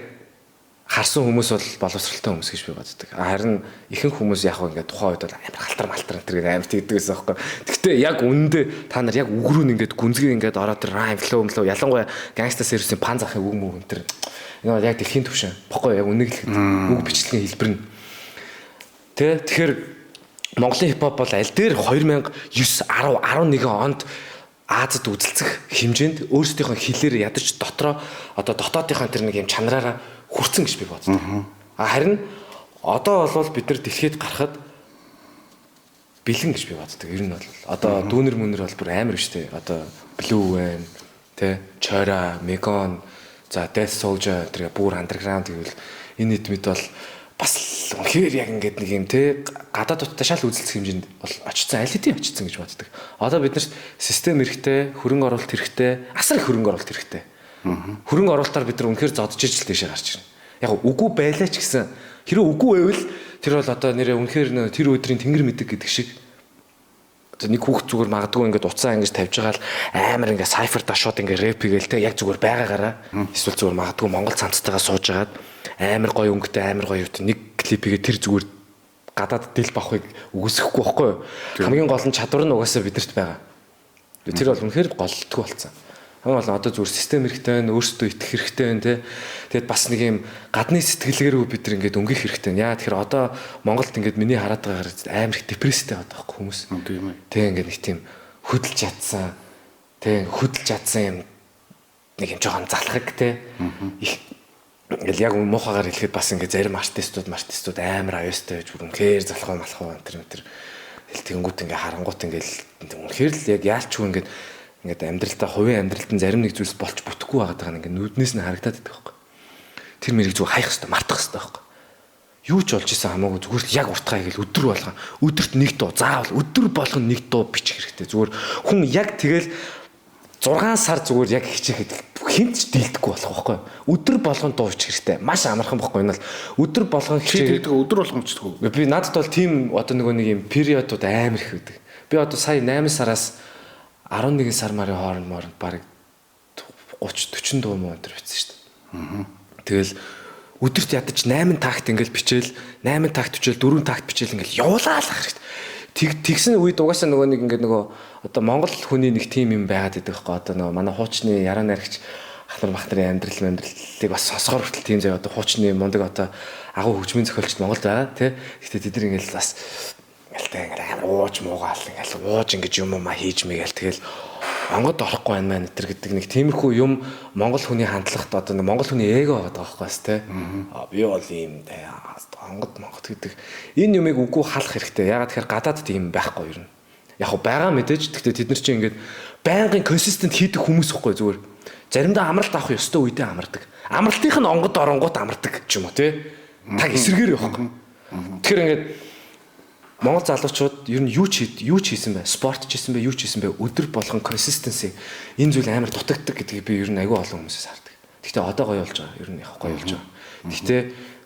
харсан хүмүүс бол боловсралтай хүмүүс гэж би боддог. Харин ихэнх хүмүүс яг ингээд тухайн үед бол амар халтар малтар энэ төр амар тэгдэг гэсэн аахгүй. Гэхдээ яг үндэ та нар яг үг рүү ингээд гүнзгий ингээд ороод тэр rhyme flow flow ялангуяа gangsta service-ийн пан захын үг мөг энэ төр. Энэ бол яг дэлхийн түвшин. Бохгүй яг үнийг хэлэхэд үг бичлэгийн хэлбэр нь. Тэ тэгэхээр Монголын хипхоп бол аль дээр 2009 10 11 онд Азад үзэлцэх хэмжээнд өөрсдийнхөө хэлээр ядаж дотроо одоо дотоодынхаа тэр нэг юм чанараараа хүрцэн гэж би боддог. А харин одоо бол бид нар дэлхийд гарахад бэлэн гэж би боддог. Ер нь бол одоо дүүнер мүнер бол бүр амар биш үү? Одоо Blue байна, тэ, Chora, Megon, за Death Soldier тэр бүр underground гэвэл энэ хэд мэд бол бас үнэхээр яг ингээд нэг юм те гадаад уттай шал үзэлцэх хэмжээнд бол очсон, аль хэдийн очсон гэж боддог. Одоо бид нарт систем хэрэгтэй, хөрөнгө оруулалт хэрэгтэй, асар их хөрөнгө оруулалт хэрэгтэй. Хөрөнгө оруулалтаар бид нар үнэхээр зодож ижил дэшээ гарч ирнэ. Яг үгүй байлаа ч гэсэн хэрэг үгүй байвал тэр бол одоо нэрээ үнэхээр тэр өдрийн тэнгэр мэдэг гэдэг шиг одоо нэг хүүхд зүгээр магадгүй ингээд уцаа ингэж тавьж байгаа л амар ингээд cypher даа шууд ингээд рэп хийгээл те яг зүгээр байгаагаараа эсвэл зүгээр магадгүй Монгол цамцтайгаа сууж агаад амар гоё өнгөтэй амар гоё юутай нэг клип хийгээ тэр зүгээр гадаад дэл бахыг үгүйсэхгүй байхгүй юу? Хамгийн гол нь чадвар нь угаасаа бидэрт байгаа. Тэр бол үнэхээр голлтгүй болсон. Хамгийн гол нь одоо зүгээр систем хэрэгтэй байна, өөрсдөө итгэх хэрэгтэй байна те. Тэгэд бас нэг юм гадны сэтгэлгээр бид нар ингээд өнгөх хэрэгтэй байна. Яа тэгэхээр одоо Монголд ингээд миний хараад байгаагаар амар их депресстэй байгаа байхгүй хүмүүс. Тийм ээ. Тэ ингээд нэг тийм хөдөлж чадсан, тэ хөдөлж чадсан юм нэг юм жоохон залхаг те. Их ингээл яг муухагаар хэлэхэд бас ингээд зарим артистууд амар аюустай байж бүр үнэхээр залхуу малхуу энэ төр тэгэнгүүт ингээд харангуут ингээд үнэхээр л яг яалчгүй ингээд ингээд амьдралдаа хувийн амьдралд нь зарим нэг зүйлс болж бүтэхгүй байгаа даа ингээд нүднээс нь харагдаад байдаг байхгүй. Тэр мэрийг зүгээр хаях хэвээр мартах хэвээр байхгүй. Юу ч болж исэн хамаагүй зүгээр л яг уртгаа хийгээл өдөр болгон өдөрт нэг дуу заавал өдөр болгон нэг дуу бичих хэрэгтэй. Зүгээр хүн яг тэгэл 6 сар зүгээр яг хичээхэд хинт ч дийлдэхгүй болох байхгүй. Өдөр болгон дуу бичих хэрэгтэй. Маш амархан байхгүй энэ бол өдөр болгон хичээдэг өдөр болгон бичдэг. Би надад бол тийм одоо нөгөө нэг юм периодууд амар их байдаг. Би одоо сая 8 сараас 11 сар марын хооронд моронд бараг 30 40 дуу муу энэ төр бичсэн шүү дээ. Тэгэл өдөрт ядаж 8 такт ингээл бичээл 8 такт бичээл 4 такт бичээл ингээл явуулаа л хэрэгтэй. Тэгсэн үед угаасаа нөгөө нэг ингээд нөгөө одоо Монгол хүний нэг тим юм байгаад байдаг байхгүй одоо нөгөө манай хуучны яраа наригч ахнар махнарын амьдралыг бас сонсохоор хүртэл тийм заяа одоо хуучны мундаг одоо агуу хөгжмийн зохиолчд Монголд байгаа тий. Гэхдээ тэд нар ингээл бас ингээл ингээл амар ууж муугаал ингээл ууж ингэж юм уу хийж мэгээл тэгэл онгод орохгүй байна мэн энэ гэдэг нэг тиймэрхүү юм Монгол хүний хандлагат одоо нэг Монгол хүний эго байгаа байхгүй бас тий. Би бол ийм онгод монгод гэдэг энэ юмыг үгүй халах хэрэгтэй. Ягаад тэгэхээр гадаадд ийм байхгүй ер нь. Яг хөө байгаа мэдээж гэхдээ тэд нар чинь ингээд байнгын консистент хийдэг хүмүүс ихгүй зүгээр. Заримдаа амралт авах ёстой үедээ амардаг. Амралтынх нь онгод оронгууд амардаг ч юм уу тий. Таг эсрэгээр явахгүй. Тэгэхээр ингээд Монгол залуучууд ер нь юу ч хийсэн бэ? Спорт ч хийсэн бэ, юу ч хийсэн бэ? Өдөр болгон consistency энэ зүйл амар дутагддаг гэдгийг би ер нь айгүй олон хүмүүсээс хардаг. Гэхдээ одоо гоё болж байгаа. Ер нь яг гоё болж байгаа. Гэхдээ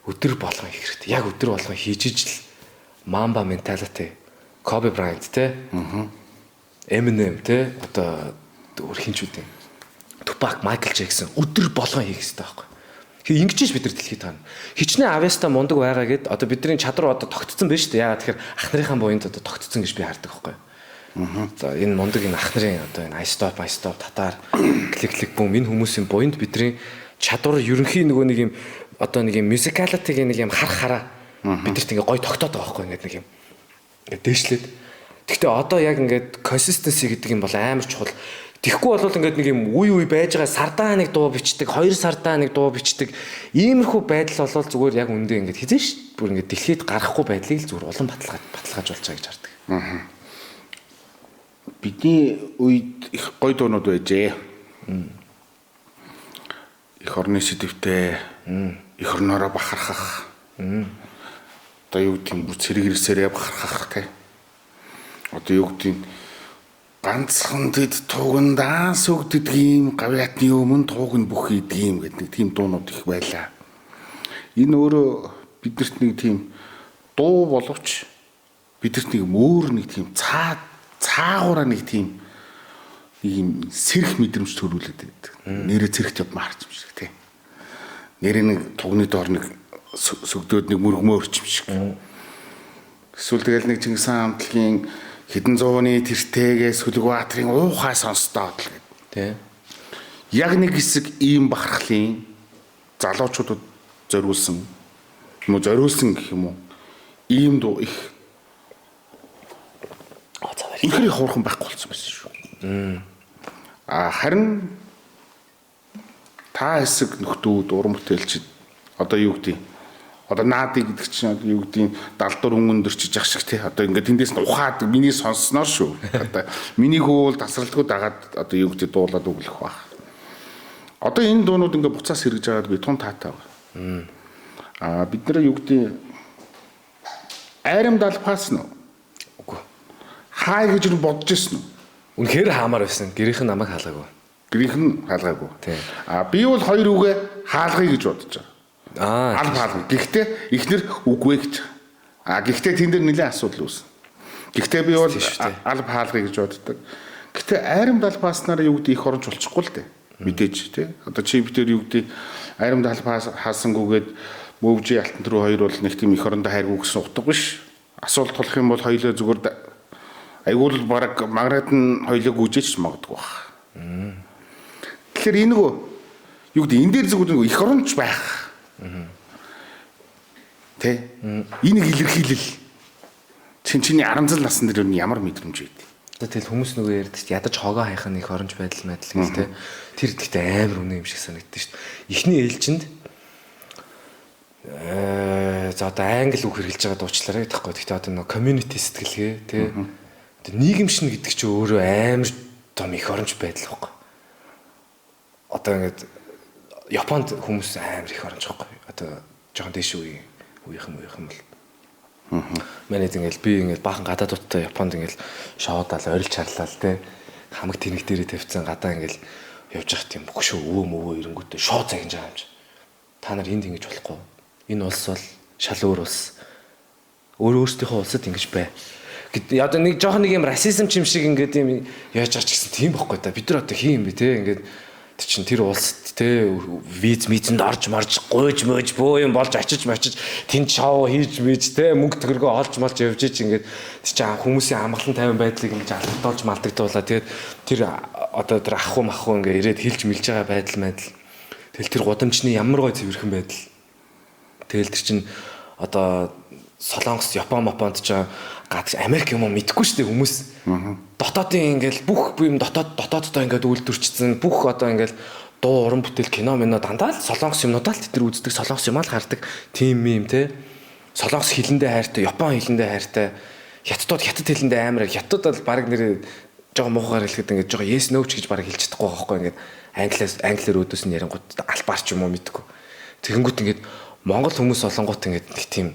өдөр болгон хийх хэрэгтэй. Яг өдөр болгон хийж ижил Mamba mentality, Kobe Bryant те, Eminem те, одоо өөр хин ч үгүй. Tupac, Michael Jackson өдөр болгон хийх хэрэгтэй байхгүй. Ингэж ч бид нар дэлхийд таана. Хичнээн авьяастай мундаг байгаа гэд одоо бидний чадвар одоо тогтцсон байна шүү дээ. Яагаад тэгэхээр ах нарынхаа буянд одоо тогтцсон гэж би хардаг байхгүй. За энэ мундаг энэ ах нарын одоо энэ I stop, татар, клик клик бум энэ хүмүүсийн буянд бидний чадвар ерөнхий нөгөө нэг юм одоо нэг юм musicality-гийн нэг юм хар хараа бидэрт ингээ гой тогтоод байгаа байхгүй ингээд нэг юм ингээ дээшлээд. Гэхдээ одоо яг ингээд consistency гэдэг юм бол амар чухал. Тэгэхгүй бол ингээд нэг юм үе үе байж байгаа сардаа нэг дуу бичдэг, 2 сардаа нэг дуу бичдэг. Иймэрхүү байдал болвол зүгээр яг үндэ ингээд хизээш бүр ингээд дэлхийд гарахгүй байдлыг л зүгээр улам баталгааж болж байгаа гэж хардаг. Бидний үед их гоё дуунууд байжээ. Их орны сэдвтэй, их орноороо бахархах. Одоо юу гэдэг нь бүр цэрэг ирсээрээ бахархах те. Одоо юу гэдэг нь ганцхан тэд тугандаа сүгддэг юм гавьяатны өмнө туг нь бүх идэг юм гэдэг нэг тийм дуунууд их байлаа. Энэ өөрөө биднэрт нэг тийм дуу боловч биднэрт нэг өөр нэг тийм цаагаараа нэг тийм нэг юм сэрх мэдрэмж төрүүлээд байдаг. Нэрээ цэрэгт явмаар харч юм шиг тий. Нэрээ нэг тугны доор нэг сүгдөөд нэг мөргмөөрч юм шиг. Эсвэл тэгэл нэг Чингис хаан амтлагийн хэдэн зууны тэртэйгээ Сүлэг баатарын уухай сонстоод л гэдэг. Тэ. Яг нэг хэсэг ийм бахархлын залуучуудад зориулсан юм уу зориулсан гэх юм уу ийм дуу их үнэхээр хурхан байхгүй болсон байсан шүү. А харин та хэсэг нөхдүүд уран бүтээлчид одоо юу гэдэг одоо наади гэдэг чинь одоо юу гэдгийг далдуур өнгөн дөрчиж ах шиг тий одоо ингээд тэндээс нь ухаад миний сонссноор шүү. Одоо миний хүү бол тасралтгүй дагаад одоо юу гэдэг дуулаад өглөх байх. Одоо энэ дуунууд ингээд буцаас хэрэгж байгаад би тун таатай байна. Аа бид нар юу гэдэг айрам далпаасан уу? Үгүй. Хай гэж нь бодож ирсэн үү? Үнэхээр хаамаар байсан. Гэрийнх нь намайг хаалгаагүй. Гэрийнх нь хаалгаагүй. Тийм. Аа би бол хоёр үгээ хаалгая гэж бодож байгаа. Аа. Аль хаалга. Гэхдээ эхнэр үгүй гэж. Аа гэхдээ тэн дээр нэлээд асуудал үүснэ. Гэхдээ би бол Тийм шүү дээ. аль хаалгая гэж боддог. Гэхдээ айрам далбааснараа юу гэдэг их оронч болчихгүй л дээ. Мэдээж тий. Одоо чи битэр юу гэдэг айрам далбаас хаасангүйгээд мөвжи алтан төрөө хоёр бол нэг тийм их орондоо хайргүй гэсэн утга биш. Асуулт болох юм бол хоёлоо зүгээр айгуул бараг маграад нь хоёлоо гүжээч магадгүй баг. Тэгэхээр энэ нөгөө юу гэдэг энэ дээр зүгээр нөгөө их оронч байх. Тэ? Энийг илэрхийлэл. Чин чиний 16 насн дээр юу ямар мэдрэмж байд? Одоо тэгэл хүмүүс нөгөө ярьдаг чинь ядаж хогоо хайх нь их оронч байдал байдал гэл те. Тэр гэхдээ амар үнэн юм шиг санагддаг шүү дээ. Эхний ээлжинд за одоо англи үг хэрэглэж байгаа дуучлаарай гэдэг байхгүй. Гэхдээ одоо нөгөө community сэтгэлгээ те. Одоо нийгэмшин гэдэг чинь өөрөө амар том их оронч байдал байхгүй. Одоо ингээд Японд хүмүүс амар их оронч байхгүй. Одоо жоохон дээш үеийн үеийнхэн бол Манайд ингээл би ингээл баахан гадаадуудтай Японд ингээл шоудаал орилж харлаа л те. Хамаг тэнэг дээрээ тавьсан гадаа ингээл явж явах тийм хөшөө өвөө мөвөө ирэнгүүтээ шууд загинж байгаа юм чи. Та нар энд ингэж болохгүй. Энэ улс бол шал өөр улс. Өөр өөрсдийнхөө улсад ингэж бай. Гэт одоо нэг жоохон нэг юм расизм ч юм шиг ингээд юм яаж байгаа ч гэсэн тийм бохгүй та. Бид нар одоо хин юм бэ те ингээд тэр чин тэр улсад те виз мизэнд орж марж гуйж мөөж бөө юм болж очиж мочиж тэнд шоу хийж мэж те мөнгө төгрөгөө олж молж явж ич ингээд тэр чин хүмүүсийн амгалан тайван байдлыг ингэж алдуулж малдагдуулаа. Тэгээд тэр одоо тэр ах уу мах уу ингээд ирээд хилж мэлж байгаа байдал байдал. Тэгэл тэр гудамжны ямар гой цэвэрхэн байдал. Тэгэл тэр чин одоо Солонгос, Япон, Мапонд ч гадагш Америк юм уу мэдэхгүй шүү дээ хүмүүс. Дотоодын ингээл бүх юм дотооддоо ингээд үйлдвэрчсэн бүх одоо ингээл дуу уран бүтээл кино мино дандаа л Солонгос юмнуудаа л тэд нар үздэг, Солонгос юмаа л хардаг тийм юм те. Солонгос хилэндээ хайртай, Япон хилэндээ хайртай, хятадууд хятад хилэндээ амар хятадууд бол баг нэр жоохон муухайгаар хэлэхэд ингээд жоохон yes no ч гэж баг хэлж чадахгүй байгаа байхгүй ингээд англиас англиар өөдөөс нь ярингууд албаар ч юм уу мэдгүй. Тэгэнгүүт ингээд Монгол хүмүүс олонгууд ингээд нэг тийм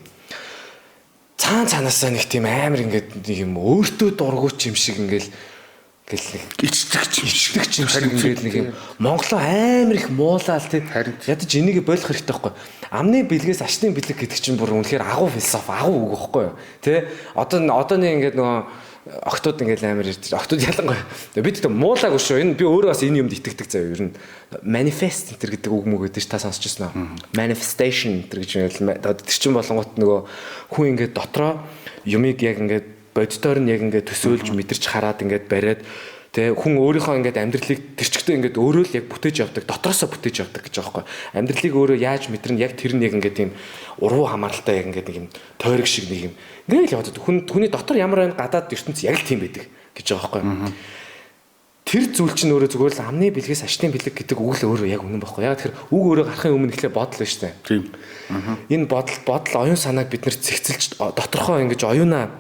цаан цаанаасаа нэг тийм амар ингээд нэг юм өөртөө дургуйч юм шиг ингээл ингээл нэг Ичдэг ч юм шиг. ичдэг ч юм шиг ингээл нэг юм Монголоо амар их муулаал тий. Харин. Ядаж энийг болох хэрэгтэй байхгүй. Амны бэлгээс ашны бэлэг гэдэг чинь бүр үнэхээр агуу философи, агуу үг байхгүй юу? Тэ? Одоо одооны ингээд нөгөө октод ингээл амар ирж октод ялангуяа бид тэ муулаагүй шүү. Энэ би өөрөө бас энэ юмд итгэдэг заяа. Ер нь manifest энэ гэдэг үг мөг гэдэг чи та сонсч ирсэн үү? Manifestation энэ гэж юм. Тэр чинь болонгот нөгөө хүн ингээд дотроо юмыг яг ингээд боддоор нь яг ингээд төсөөлж мэдэрч хараад ингээд бариад тэ хүн өөрийнхөө ингээд амьдралыг тэрчгтээ ингээд өөрөө л яг бүтээж явдаг, дотроосоо бүтээж явдаг гэж байгаа байхгүй. Амьдралыг өөрөө яаж мэдэрнэ яг тэр нь яг ингээд тийм урвуу хамааралтай яг ингээд нэг юм тойрог шиг нэг юм ингээд л яваад хүн хүний дотор ямар байна гадаад ертөнц яг л тийм байдаг гэж байгаа байхгүй. Тэр зүйл чинь өөрөө зүгээр л амны бэлгээс ашны бэлэг гэдэг үг л өөрөө яг үнэн байхгүй. Яг тэр үг өөрөө гарахын өмнө эхлээ бодол байна шүү дээ. Тийм. Энэ бодол оюун санааг бид нэр цэгцэлж доторхоо ингэж оюунаа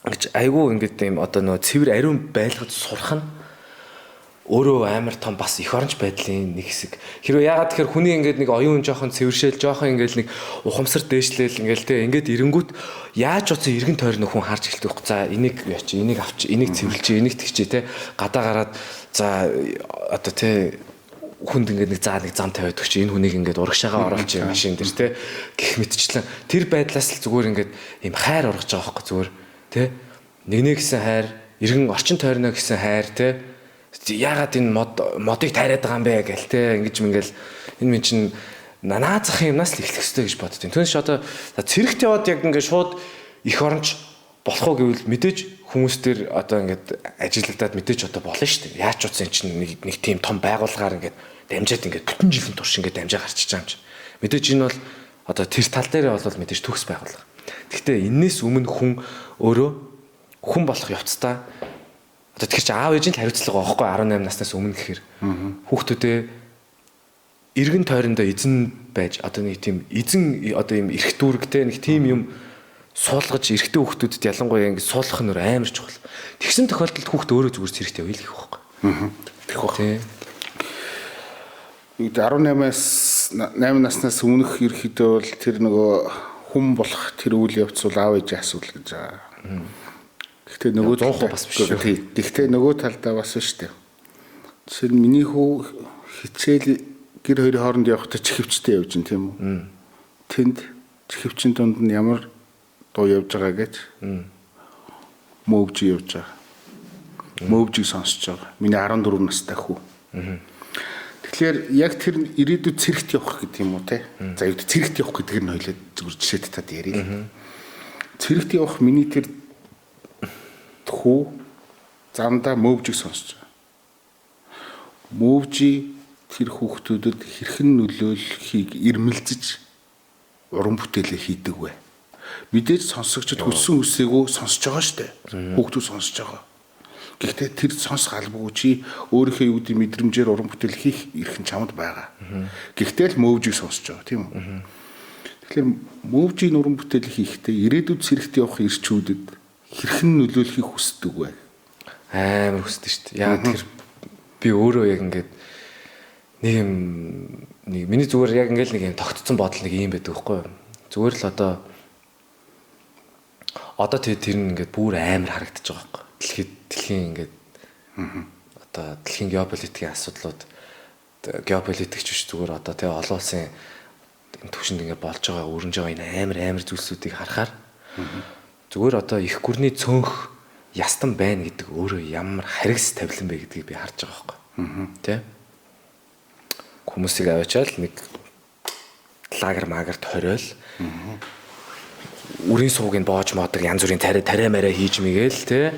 ингэж айгүй ингээд юм одоо нөгөө цэвэр ариун байлгаж сурах нь өөрөө амар том бас их оронч байдлын нэг хэсэг. Хэрвээ яагаад тэгэхээр хүний ингээд нэг оюун жоохон цэвэршээл жоохон ингээд нэг ухамсар дээшлээл ингээд те ингээд эренгүүт яаж утсан эргэн тойрны хүн харж эхэлдэг байхгүй. За энийг яач, энийг авч, энийг цэвэрлж, энийг тэгчээ те гадаа гараад за одоо те хүнд ингээд нэг заа нэг зам тавиад өгч энэ хүнийг ингээд урагшаага оруулж машин дээр те гих мэтчлэн тэр байдлаас л зүгээр ингээд ийм хайр ургаж байгаа байхгүй зүгээр те нэгнээ гэсэн хайр, эргэн орчин тойрно гэсэн хайр те яагаад энэ модыг тайраад байгаа юм бэ гэл те ингэж мингээл энэ минь чинь наа захын юмнаас л эхлэх ёстой гэж боддیں۔ Түүнээс ч одоо цэрэгт яваад яг ингээд шууд их оронч болох уу гэвэл мэдээж хүмүүс төр одоо ингээд ажиллагдаад мэдээж одоо болно шүү дээ. Яаж ч утсан чинь нэг тийм том байгууллагаар ингээд дамжаад ингээд бүтэн жилийн турш ингээд дамжаа гарчиж байгаа юм чи. Мэдээж энэ бол одоо тэр тал дээрээ бол мэдээж төгс байгууллага. Гэхдээ энээс өмнө хүн өөрөө хүн болох явцдаа Одоо тэр чинь аав ээж нь л хариуцлага байхгүй 18 наснаас өмнө гэхээр хүүхдүүдээ эргэн тойрондоо эзэн байж одоо нэг тийм эзэн одоо юм эрх дүүрэгтэй нэг тийм юм суулгаж эрэгтэй хүүхдүүдэд ялангуяа ингэ суулгах нь амар чухал. Тэгсэн тохиолдолд хүүхд өөрөө зүгээр цэрэгт явъя л гэх байхгүй. Тэгэх байх. Тий. 18-аас 8 наснаас өмнөх ерөөхдөө бол тэр нөгөө хүн болох тэр үйл явц бол аав ээжийн асуудал гэж байгаа. Гэхдээ нөгөө 100% бас биш шүү. Тий. Гэхдээ нөгөө талдаа бас шүү дээ. Жишээ нь миний хүү хичээл гэр хоёрын хооронд явахдаа чихвчтэй явж гин тийм үү? Тэнд чихвчин дунд нь ямар дуу явж байгаа гэж мөвж явж байгаа. Мөвжийг сонсож байгаа. Миний 14 настай хүү. Тэгэхээр яг тэр ирээдүйд цэрэгт явах гэдэг юм уу те? За юу цэрэгт явах гэдгээр нь хоёлаа зүгээр жишээ татаад ярив. Цэрэгт явах миний тэр хүү замдаа мөвжийг сонсож байгаа. Мөвжи тэр хүүхдүүдэд хэрхэн нөлөөлөхийг ирмэлзэж уран бүтээлээ хийдэг вэ? Мэдээж сонсогчд хүссэн үсээгөө сонсож байгаа шүү дээ. Хүүхдүүд сонсож байгаа. Гэхдээ тэр сонсох албагүй чи өөрийнхөө юу гэдэг мэдрэмжээр уран бүтээл хийх эрх нь чамд байгаа. Гэхдээ л мөвжийг сонсож байгаа тийм үү? Тэгэхээр мөвжийн уран бүтээл хийхдээ ирээдүйд цэрэгт явах эрчүүдэд хэрхэн нөлөөлөхийг хүсдэг вэ? Амар хүсдэг шүү дээ. Яа тэр би өөрөө яг ингээд нэг юм нэг миний зүгээр яг ингээд нэг юм тогтцсон бодол нэг юм байдаг байхгүй юу? Зүгээр л одоо тэр нь ингээд бүр амар харагдаж байгаа байхгүй. Дэлхийн ингээд одоо дэлхийн геополитикийн асуудлууд геополитикч биш зүгээр одоо тэгээ олон улсын энэ түвшинд ингээд болж байгаа өрнөж байгаа энэ амар зүйлсүүдийг харахаар зүгээр одоо их гүрний цөөнх ястан байна гэдэг өөрөө ямар харгас тавилан бэ гэдгийг би харж байгаа байхгүй. Тэ? Хүмүүсийг аваачаал нэг лагер магарт хориол үрийн суугийг боож модог янз бүрийн тариа мараа хийж мигээл тэ.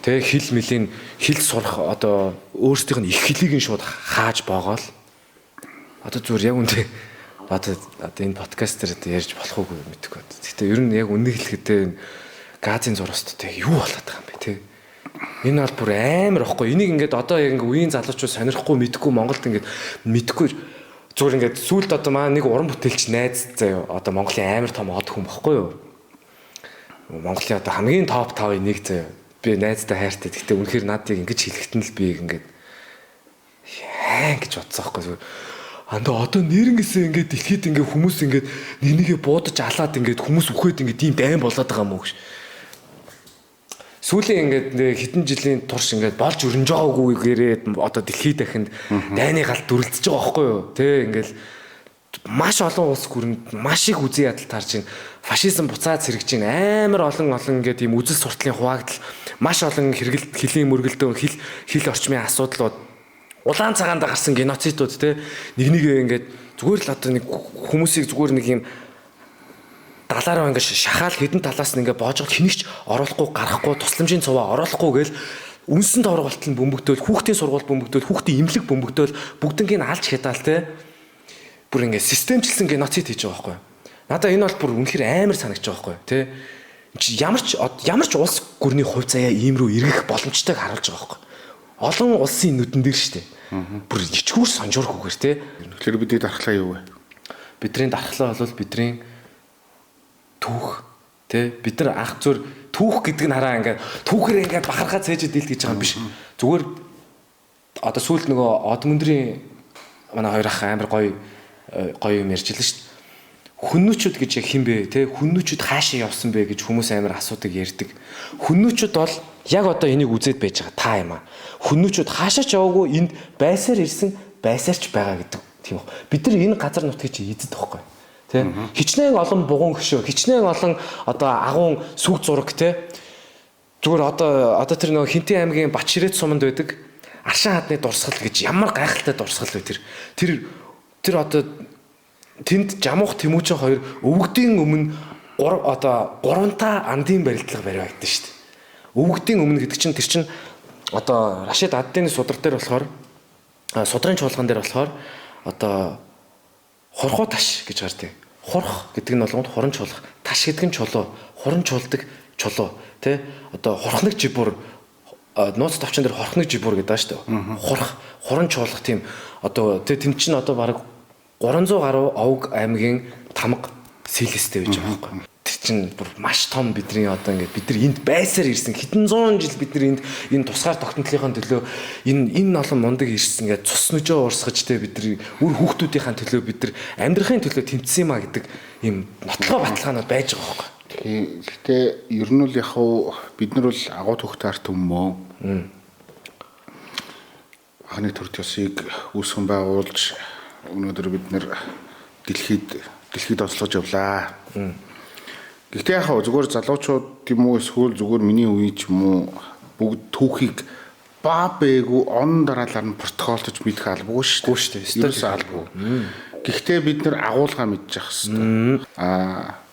Тэ хил мөлийн хил сурах одоо өөрсдийнх нь их хэлийг нь шууд хааж боогоол. Одоо зүгээр яг үндэ одоо энэ подкаст дээр ярьж болох уугүй мэдэхгүй. Гэхдээ ер нь яг үннийг хэлэхэд газын зураст тэ юу болоод байгаа юм бэ тэ. Энэ бол бүр амар ихгүй. Энийг ингээд одоо яг ингээд үеийн залуучууд сонирхгүй мэдэхгүй Монголд ингээд мэдэхгүй зүгээр ингээд сүүлд одоо маа нэг уран бүтээлч найз заяа одоо Монголын амар том од хүн бохгүй юу? Монголын одоо хамгийн топ 5-ын нэг заяа. Би найздаа хайртай. Гэхдээ үнэхээр надыг ингэж хэлэхэд нь л би ингээд яа гэж бодсон байхгүй зүгээр. Андаа одоо нэрнгээсээ ингээд дэлхийд ингээд хүмүүс ингээд нэг нэгэ буудаж алаад ингээд хүмүүс үхээд ингээд ийм дайн болоод байгаа юм уу гэж. Сүүлийн ингээд хэдэн жилийн турш ингээд болж өрнөж байгаагүйгээрээ одоо дэлхийд дахинд дайны галт дүрлцэж байгаа байхгүй юу? Тэ ингээд маш олон улс гүрэнд маш их үзэн ядалт харж байна. Фашизм буцаад сэргэж байна. Амар олон ингээд ийм үзэл суртлын хуваагдал, маш олон хэрэгэл хөлийн мөргөлдөө, хил орчмын асуудлууд, улаан цагаанд гарсан геноцидууд тэ нэг нэгээ ингээд зүгээр л одоо нэг хүмүүсийг зүгээр нэг юм далаараа ингээд шахаал хэдэн талаас нь ингээд боожгол хинэгч оруулахгүй гарахгүй тусламжийн цуваа оруулахгүй гээл үнсэн торгуулт нь бөмбөгдөөл, хүүхдийн сургууль бөмбөгдөөл, хүүхдийн имлэг бөмбөгдөөл бүгднийг нь алж хятаал те бүр ингээд системчилсэн геноцид хийж байгаа байхгүй. Надаа энэ бол бүр үнэхээр амар санагдаж байгаа байхгүй те. Ямар ч улс гүрний хувь заяа ийм рүү эргэх боломжтойг харуулж байгаа байхгүй. Олон улсын нүдэн дээр штэ. Бүр ичгүүр сонжуурхүүгээр те. Тэгэхээр бидний дархлаа юу вэ? Бидний дархлаа бол бидний түүх тэ бид нар анх зүр түүх гэдэг нь хараа ингээд түүхээр ингээд бахархаа цээжэд дийлт гэж байгаа юм биш. Зүгээр одоо сүүлд нөгөө Одмөндрийн манай хоёр ах амар гоё гоё юм ярьж илээ шүү дээ. Хүннүүчүүд гэж яг хэн бэ тэ хүннүүчүүд хаашаа явсан бэ гэж хүмүүс амар асуудаг ярьдаг. Хүннүүчүүд бол яг одоо энийг үзээд байж байгаа та юм аа. Хүннүүчүүд хаашаа ч яваагүй энд байсаар ирсэн байсаар ч байгаа гэдэг тийм үү. Бид нар энэ газар нутгийг чи эзэд байхгүй. Тэ хичнээн олон бугуун хөшөө, хичнээн олон одоо агуун сүг зураг тэ зүгээр одоо тэр нөгөө Хинтээ аймгийн Батширэт суманд байдаг Аршин хадны дурсгал гэж ямар гайхалтай дурсгал вэ тэр. Тэр одоо тэнд Жамуух Тэмүүчин хоёр өвгдийн өмнө гуравтаа андын барилдлага бариад шүү дээ. Өвгдийн өмнө гэдэг чинь тэр чинь одоо Рашид Аддины судар дээр болохоор судрын чуулган дээр болохоор одоо хурхуу таш гэж гардаг. Хурх гэдэг нь болгонд хуран чуулах, таш гэдэг нь чулуу, хуран чуулдаг чулуу, тэ? Одоо хурхнаг жибур нууц товчон дээр хорхны жибүр гэдэг байгаа шүү дээ. Хурх, хуран чуулга тийм одоо тэг тэнд чинь одоо бараг 300 гаруй овг аймгийн тамга сэлэстэй байж байгаа байхгүй. Тэр чинь бүр маш том бидний одоо ингээд бид нар энд байсаар ирсэн хэдэн зуун жил бид нар энд энэ тусгаар тогтнолынхаа төлөө энэ олон мундаг ирсэн ингээд цус нүжөө уурсгаж те бид нар үр хүүхдүүдийнхаа төлөө бид нар амьдрахын төлөө тэмцсэн юм а гэдэг ийм нотлогоо баталгаанууд байж байгаа байхгүй. Гэхдээ ер нь бол яг хуу бид нар бол агуу төгт арт хүмүү. Анхны төрт ёсыг үүсгэн байгуулж өнөөдөр бид нар дэлхийд онцлогж явлаа. Гэхдээ яг хаа зүгээр залуучууд юм уу эсвэл зүгээр миний үе ч юм уу бүгд түүхийг ба бээгүү он дараалал нь протоколтож мэдэх албагүй шүү дээ. Ерөөсөө албагүй. Гэхдээ бид нар агуулгаа мэдчих хэвээр.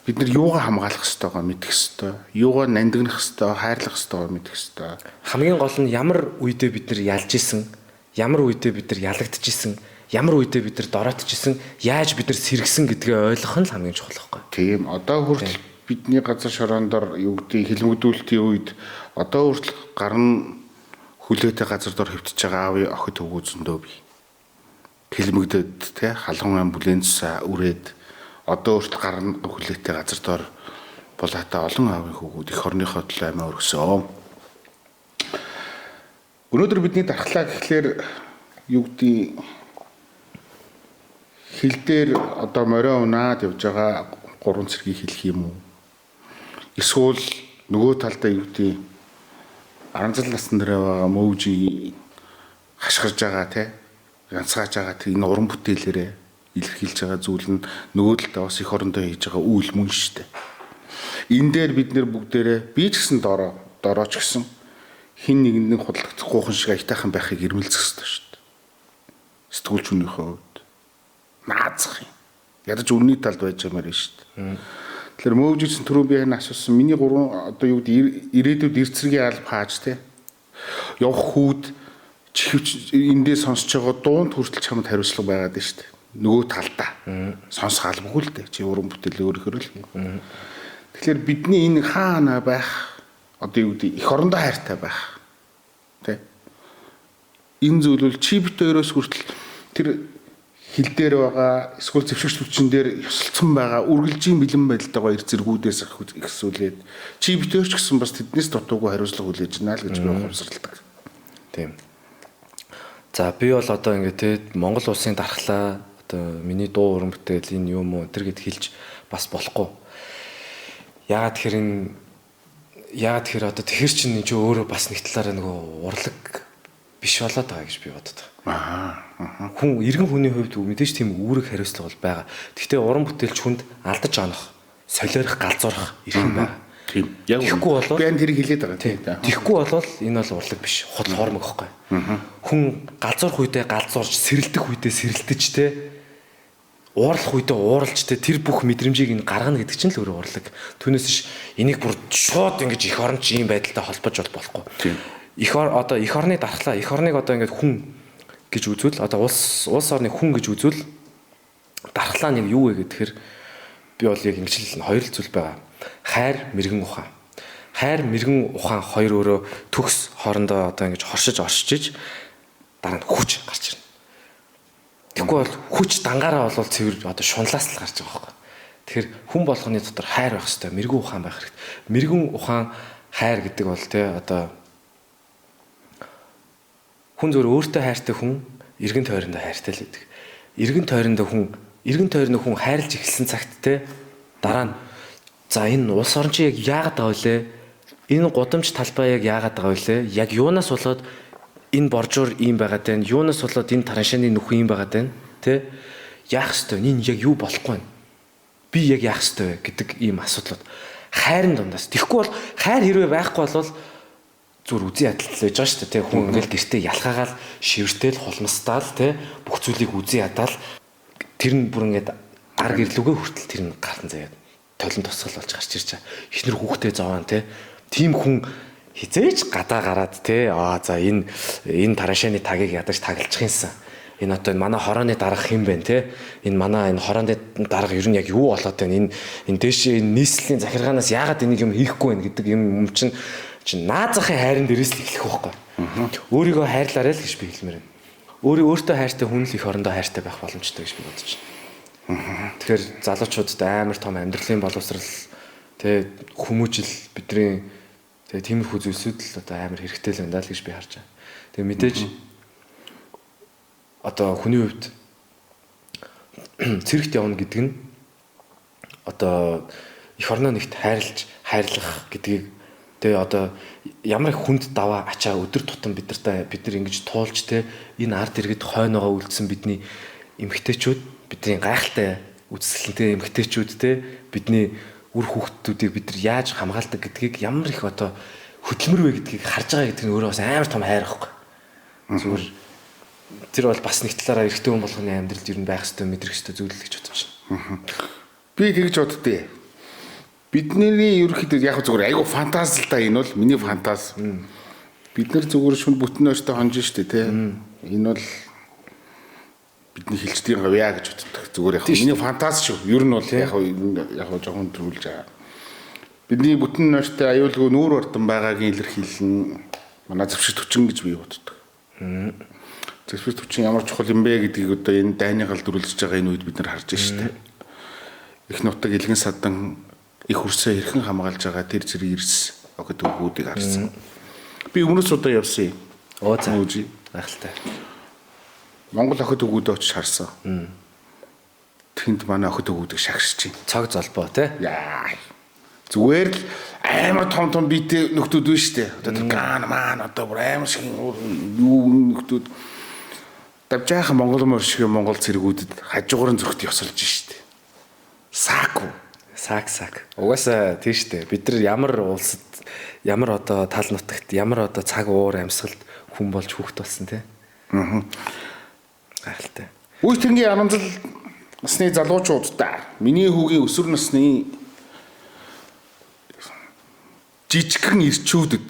Бид нар юугаа хамгаалах хэвтэйгаа мэдэх хэвтэй, юугаа нандинах хэвтэй, хайрлах хэвтэйгаа мэдэх хэвтэй. Хамгийн гол нь ямар үедээ бид нар ялж исэн, ямар үедээ бид нар ялагдчихсэн, ямар үедээ бид нар дороотчихсэн, яаж бид нар сэргсэн гэдгээ ойлгох нь л хамгийн чухал байхгүй. Тийм. Одоо хүртэл бидний газар шорон дор юу гэдэг хилмигдүүлэлтийн үед одоо хүртэл гарн хүлээтэй газар дор хэвтэж байгаа аавын охид хөвгүү зөндөө бий. Хилмигдээд те халуун ам бүлээн цусаа үрээд одоо хүртэл гарн хүлээтэй газар дор булаатай олон аавын хөвгүүд эх орныхоо төлөө амиа өргөсөн. Өнөөдөр бидний дархлаа гэхлээр юу гэдэг хил дээр одоо морио унаад явж байгаа гурван цэргийг хэлэх юм уу? Эсвэл нөгөө талдаа юу гэдэг 16 насны дээр байгаа мөвжи хашгирж байгаа те янцгааж байгаа тэр энэ уран бүтээлээрээ илэрхийлж байгаа зүйл нь нөгөө талдаа бас эх орондоо хийж байгаа үйл мөн шүү дээ. Энэ дээр бид нэр бүгдээрээ би ч гэсэн дороо ч гэсэн хин нэгэнд нь худалдахгүй шиг аятайхан байхыг ирмэлцэх ёстой шүү дээ. Сэтгүүлч хүнийхээ хувьд наазах юм. Ядаж үнний талд байж байгаа маар шүү дээ. Тэгэхээр мөвжсэн түрүү би энэ асуусан. Миний гурван одоо юу гэдэг ирээдүйд эр цэргийн алба хааж те явах хүүд чихвч эндээ сонсож байгаа дуунд хүртэл чамд хариуцлага байгаад байна шүү дээ. Нөгөө талдаа сонсох албагүй л дээ. Чи уран бүтээл өөрөөр л. Тэгэхээр бидний энэ хаана байх одоо юу гэдэг эх орондоо хайртай байх тэ. Энэ зүйл бол чи бит хоёроос хүртэл тэр хил дээр байгаа эсвэл зэвшигч хүчин дээр ёсолцсон байгаа үргэлжийн бэлэн байдалтайгаа эр зэргүүдээс ихсүүлээд чи бит хоёр ч гэсэн бас тэднээс дутуугүй хариуцлага хүлээж байна л гэж би ухамсарладаг. Тийм. За би бол одоо ингээ те Монгол улсын дархлаа одоо миний дуу уран бүтээл энэ юм уу тэр гэд хэлж бас болохгүй. Яагаад тэгэхээр одоо тэгэхэр чинь энэ чинь өөрөө бас нэг талаараа нөгөө урлаг биш болоод байгаа гэж би боддог. Хүн иргэн хүний хувьд мэдээж тийм үүрэг хариуцлага бол байгаа. Гэхдээ уран бүтээлч хүнд алдаж онох, солиорох, галзуурах эрхэм байгаа. Тийм. Яг тэгэхгүй бол би энэ тэрийг хэлээд байгаа. Тийм. Тэгэхгүй бол энэ бол урлаг биш, худал хормог гэхгүй. Хүн галзуурах үедээ галзуурч, сэрэлдэх үедээ сэрэлдэж те уурлах үедээ ууралж те тэр бүх мэдрэмжийг энэ гаргана гэдэг чинь л өөрөө урлаг. Түүнээс биш энийг бүр шууд ингэж эх орон чи ийм байдалтай холбож бол болохгүй. Тийм. Эх орны дархлаа, эх орныг одоо ингэж хүн гэж үзвэл одоо улс орны хүн гэж үзвэл дархлаа нэг юу вэ гэхээр би бол яг ингэж л хоёр л зүйл байгаа. Хайр, мэрэгэн ухаан. Хайр, мэрэгэн ухаан хоёр өөрөө төгс хоорондоо одоо ингэж хоршиж оршиж дараа нь хүч гарч ирнэ. Тэгэхгүй бол хүч дангаараа бол цэвэр одоо шунлаас л гарч байгаа байхгүй. Тэгэхээр хүн болгоны дотор хайр байх хэвээр, мэрэгэн ухаан байх хэрэгтэй. Мэрэгэн ухаан хайр гэдэг бол те одоо хүн зөвөр өөртөө хайртай хүн эргэн тойрондоо хайртай л гэдэг. Эргэн тойрондоо хүн хайрлж эхэлсэн цагт те дараа нь за энэ улс орон чи яг яагаад байгаа вэ? Энэ гудамж талбай яг яагаад байгаа вэ? Яг юунаас болоод энэ боржуур ийм байгаад байна? Юунаас болоод энэ тараншааны нүх ийм байгаад байна? Тэ? Яах ёстой? Энэ яг юу болохгүй вэ? Би яг яах ёстой вэ гэдэг ийм асуудлууд хайрын дундаас. Тэгэхгүй бол хайр хэрвээ байхгүй бол зүгээр үзэн ядалт л байж байгаа шүү дээ. Тэ хүн ингээл гэртээ ялхаагаал шивэртэл хулмастаал тэ бүх зүйлийг үзэн ядаал тэр нь бүр ингээд ар гэрлүүгээ хүртэл тэр нь гарсан заяа толон тусгал болж гарч ирж байгаа. Эхнэр хүүхдээ зовоон тэ тийм хүн хизээж гадаа гараад тэ аа за энэ тараншааны тагийг ядаж тагалчих юмсан. Энэ одоо энэ манай хорооны дарга хэм бэ те? Энэ манай энэ хорооны дарга ер нь яг юу болоод байна? Энэ дээшээ энэ нийслэлийн захиргаанаас яагаад энийг юм хийхгүй байна гэдэг юм чинь Чинь наазахын хайрын дээрээс л эхлэх байхгүй. Өөрийгөө хайрлаарай л гэж би хэлмээр байна. Өөртөө хайртай хүн л их орондоо хайртай байх боломжтой гэж би бодож байна. Тэгэхээр залуучуудад амар том амьдралын боловсрал, тэ, хүмүүжил, бидний тэгээ тиймэрхүү зүйлсүүд л одоо амар хэрэгтэй л байна даа л гэж би харж байна. Тэгээ мэдээж одоо хүний хувьд цэрэгт явна гэдэг нь одоо эх орноо нэгт хайрлаж хайрлах гэдгийг, тэгээ одоо ямар их хүнд даваа ачаа өдөр тутам бид нар ингэж туулж, те, энэ ард иргэд хойноогоо үлдсэн бидний эмгтээчүүд, бидний гайхалтай үзэсгэлэнтэй эмгтээчүүд, те, бидний үр хүүхдүүдийг бид нар яаж хамгаалдаг гэдгийг, ямар их одоо хөдөлмөр вэ гэдгийг харж байгаа гэдэг нь өөрөө бас амар том хайр байхгүй. Зүгээр тэр бол бас нэг талаараа эрэгтэй хүн болгоны амьдралд ер нь байх ёстой, мэдрэх ёстой зүйл л гэж бодож байна. Би тэгж боддیں۔ Бидний ерөнхийдөө яг зүгээр айгу фантаз л да, энэ бол миний фантаз. Бид нар зүгээр шүн бүтэн ойртой хонж штэ, тэ. Энэ бол бидний хилчдийн гавьяа гэж боддог. Зүгээр яг миний фантаз шүү. Ер нь бол яг яг жоохон төрүүлж байгаа. Бидний бүтэн ойртой аюулгүй нүүр ордон байгаагийн илэрхийлэн манай зэвсэг хүчин гэж би боддог. Зэвсэг хүчин ямар чухал юм бэ гэдгийг одоо энэ дайны гал дүрлэж байгаа энэ үед бид нар харж штэ. Их нутаг илгэн садан их хөрсөө хэрхэн хамгаалж байгаа тэр зэрэг эрс охид өвгүүдийг харсан. Би өмнөөс удаа явсан юм. Оо за. Гайхалтай. Монгол охид өвгүүдээ очиж харсан. Тэнд манай охид өвгүүдийг шагшиж байна. Цог золбоо те. Яа. Зүгээр л амар том том биетэй нөхдүүд байна штэ. Одоо тэр ган маан одоо бүр амар шиг юу нөхдүүд давжаахан монгол мөр шиг монгол цэргүүдэд хажуугарын зүрхт ёсолж штэ. Сааку. Сак сак. Угаасаа тийм штэ. Бид нар ямар улсад, ямар одоо тал нутагт, ямар одоо цаг уур амьсгалд хүн болж хүүхэд болсон те. Аа. Гайхалтай. Үе тэнгийн арамзал насны залуучуудаа миний хүүгийн өсвөр насны жижигхэн ирчүүдэд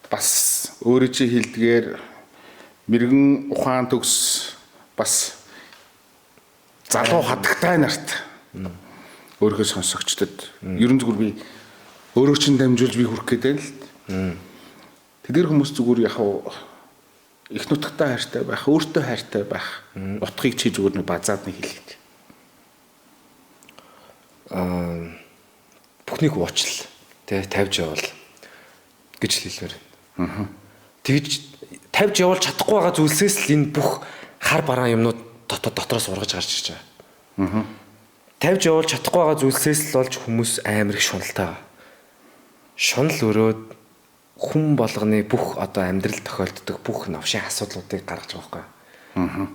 бас өөрөө чи хэлдгээр мэрэгэн ухаан төгс бас залуу хадагтай нарт өөрийнхөө сонсогчдод ерөн зүгээр би өөрөө чинь дамжуулж би хүрэх гээд байна л. Тэдгэр хүмүүс зүгээр яг их нутагтай хайртай байх, өөртөө хайртай байх утгыг чи зүгээр нэг базаад нэг хэлээд. Бүхнийг уучлал, тэ, тавьж явуул гэж хэлмээр. Тэгж тавьж явуул чадахгүй байгаа зүйлсээс л энэ бүх хар бараан юмнууд дотроос ургаж гарч ирж байгаа. Тавьж явуул чадахгүй байгаа зүйлсээс л болж хүмүүс амар их шуналтай байгаа. Шунал өрөөд хүн болгоны бүх одоо амьдрал тохиолддог бүх новшин асуудлуудыг гаргаж байгаа байхгүй.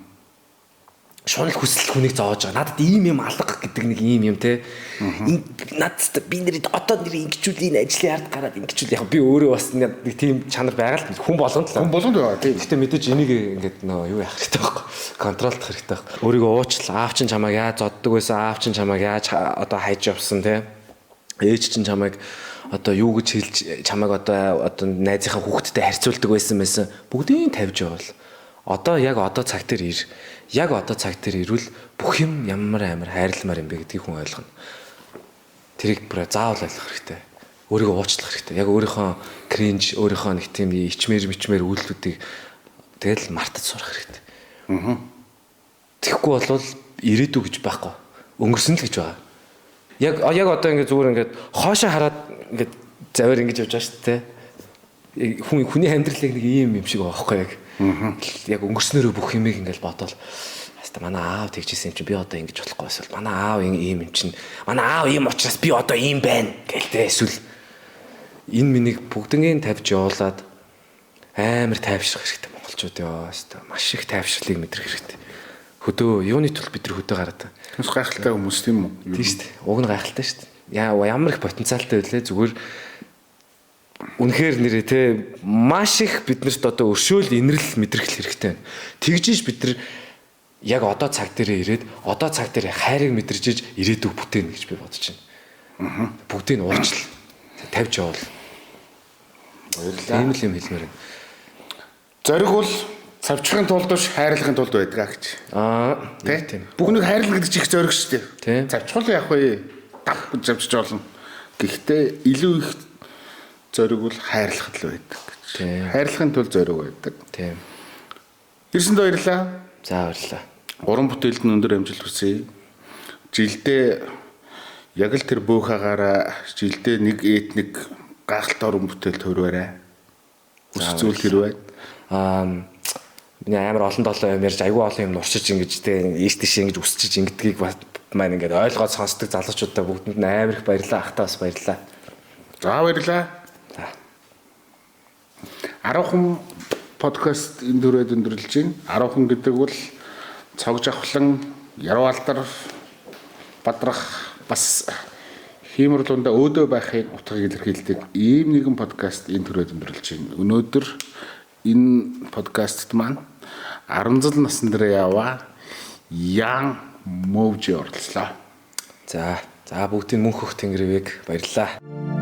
Шунал хүсэл хүнийг зоож байгаа. Надад ийм юм алга гэдэг нэг ийм юм те. Надад би нэр одоо нэр ингэчүүл энэ ажлын ард гараад ингэчүүл яг би өөрөө бас нэг тийм чанар байгаа л хүн болгонд л. Хүн болгонд байгаа тийм. Гэтэ мэдээж энийг ингээд нөө юу яах хэрэгтэй байхгүй. Контролдох хэрэгтэй байхгүй. Өөрийгөө уучлал. Аав чинь чамайг яаж зоддог байсан, аав чинь чамайг яаж одоо хайж явсан те. Ээж чинь чамайг одоо юу гэж хэлж чамайг одоо найзынхаа хүүхэдтэй харьцуулдаг байсан бүгдийг тавьж явуул. Одоо яг одоо цаг дээр ир. Яг одоо цаг дээр ирвэл бүх юм ямар амар хайрламар юм бэ гэдгийг хүн ойлгоно. Тэрийг бүр заавал ойлгох хэрэгтэй. Өөрийгөө уучлах хэрэгтэй. Яг өөрийнхөө кринж, өөрийнхөө нэг тийм ичмэр мичмэр үйлдэлүүдийг тэгэл мартаж сурах хэрэгтэй. Тэгэхгүй болвол ирээдүй гэж байхгүй. Өнгөрсөн л гэж байгаа. Яг одоо ингээд зүгээр ингээд хоошоо хараад ингээд заваар ингэж явж байгаа шүү дээ. Хүний амьдралыг нэг ийм юм шиг байгаа байхгүй яг. Яг өнгөрснөөрөө бүх юмыг ингээд бодоол. Хаста манай аав тэгжсэн юм чинь би одоо ингэж болохгүй эсвэл манай аав ийм юм чинь манай аав ийм учраас би одоо ийм байна гэлтэй эсвэл энэ миний бүгднийг тавьж явуулаад амар тайвшрах хэрэгтэй монголчууд ёо. Хаста маш их тайвшрлыг мэдрэх хэрэгтэй. Хөдөө юуны тулд бид нар хөдөө гараад байгаа. Хүмүүс гайхалтай хүмүүс тийм үү? Тийм шүү дээ. Уг нь гайхалтай шүү дээ. Ямар их потенциалтай байлээ зүгээр үнэхээр нэрээ те маш их биднэрт одоо өршөөл инрэл мэдрэх хэрэгтэй байна. Тэгжиж бид нар яг одоо цаг дээрээ ирээд одоо цаг дээрээ хайрыг мэдэрчиж ирээдүг бүтээнэ гэж би бодож байна. Бүгдийг нь уучлал тавьж явуул. Баярлалаа. Тийм л юм хэлмээр байна. Зориг бол цавчхын тулд биш хайрлахын тулд байдаг гэж. Аа тийм. Бүхнийг хайрлах гэдэг чинь их зориг шүү дээ. Цавчхал яах вэ? Тав гэж авчиж болно. Гэхдээ илүү их Зориг бол хайрлахад л байдаг гэж. Тийм. Хайрлахын тулд зориг байдаг. Тийм. Ирсэнд баярлалаа. За баярлалаа. Уран бүтээлд нь өндөр амжилт хүсье. Жилдээ яг л тэр бөөхагаараа жилдээ нэг этник гайхалтай уран бүтээл төрөөрэй. Хүсэх зүйл хэрвээ. Аа миний амар олон долоо юм ярьж айгүй олон юм нуршиж ингэж те ийш тийш ингэж өсчиж ингэдгийг маань ингээд ойлгоод сонсдог залуучуудаа бүгдэнд нь амар их баярлалаа. Ахтаа бас баярлалаа. За баярлалаа. За. 10 хүн подкаст энэ төрөд өндөрлөж байна. 10 хүн гэдэг бол цог жавхлан, яруу алдар, бадрах бас хиймэр дундаа өөдөө байхыг утгыг илэрхийлдэг ийм нэгэн подкаст энэ төрөд өндөрлөж байна. Өнөөдөр энэ подкастт маань 10 насн дээр яваа Ян Мөвжи оролцлоо. За. За бүгдийн мөнх хөх тэнгэрвэг баярлалаа.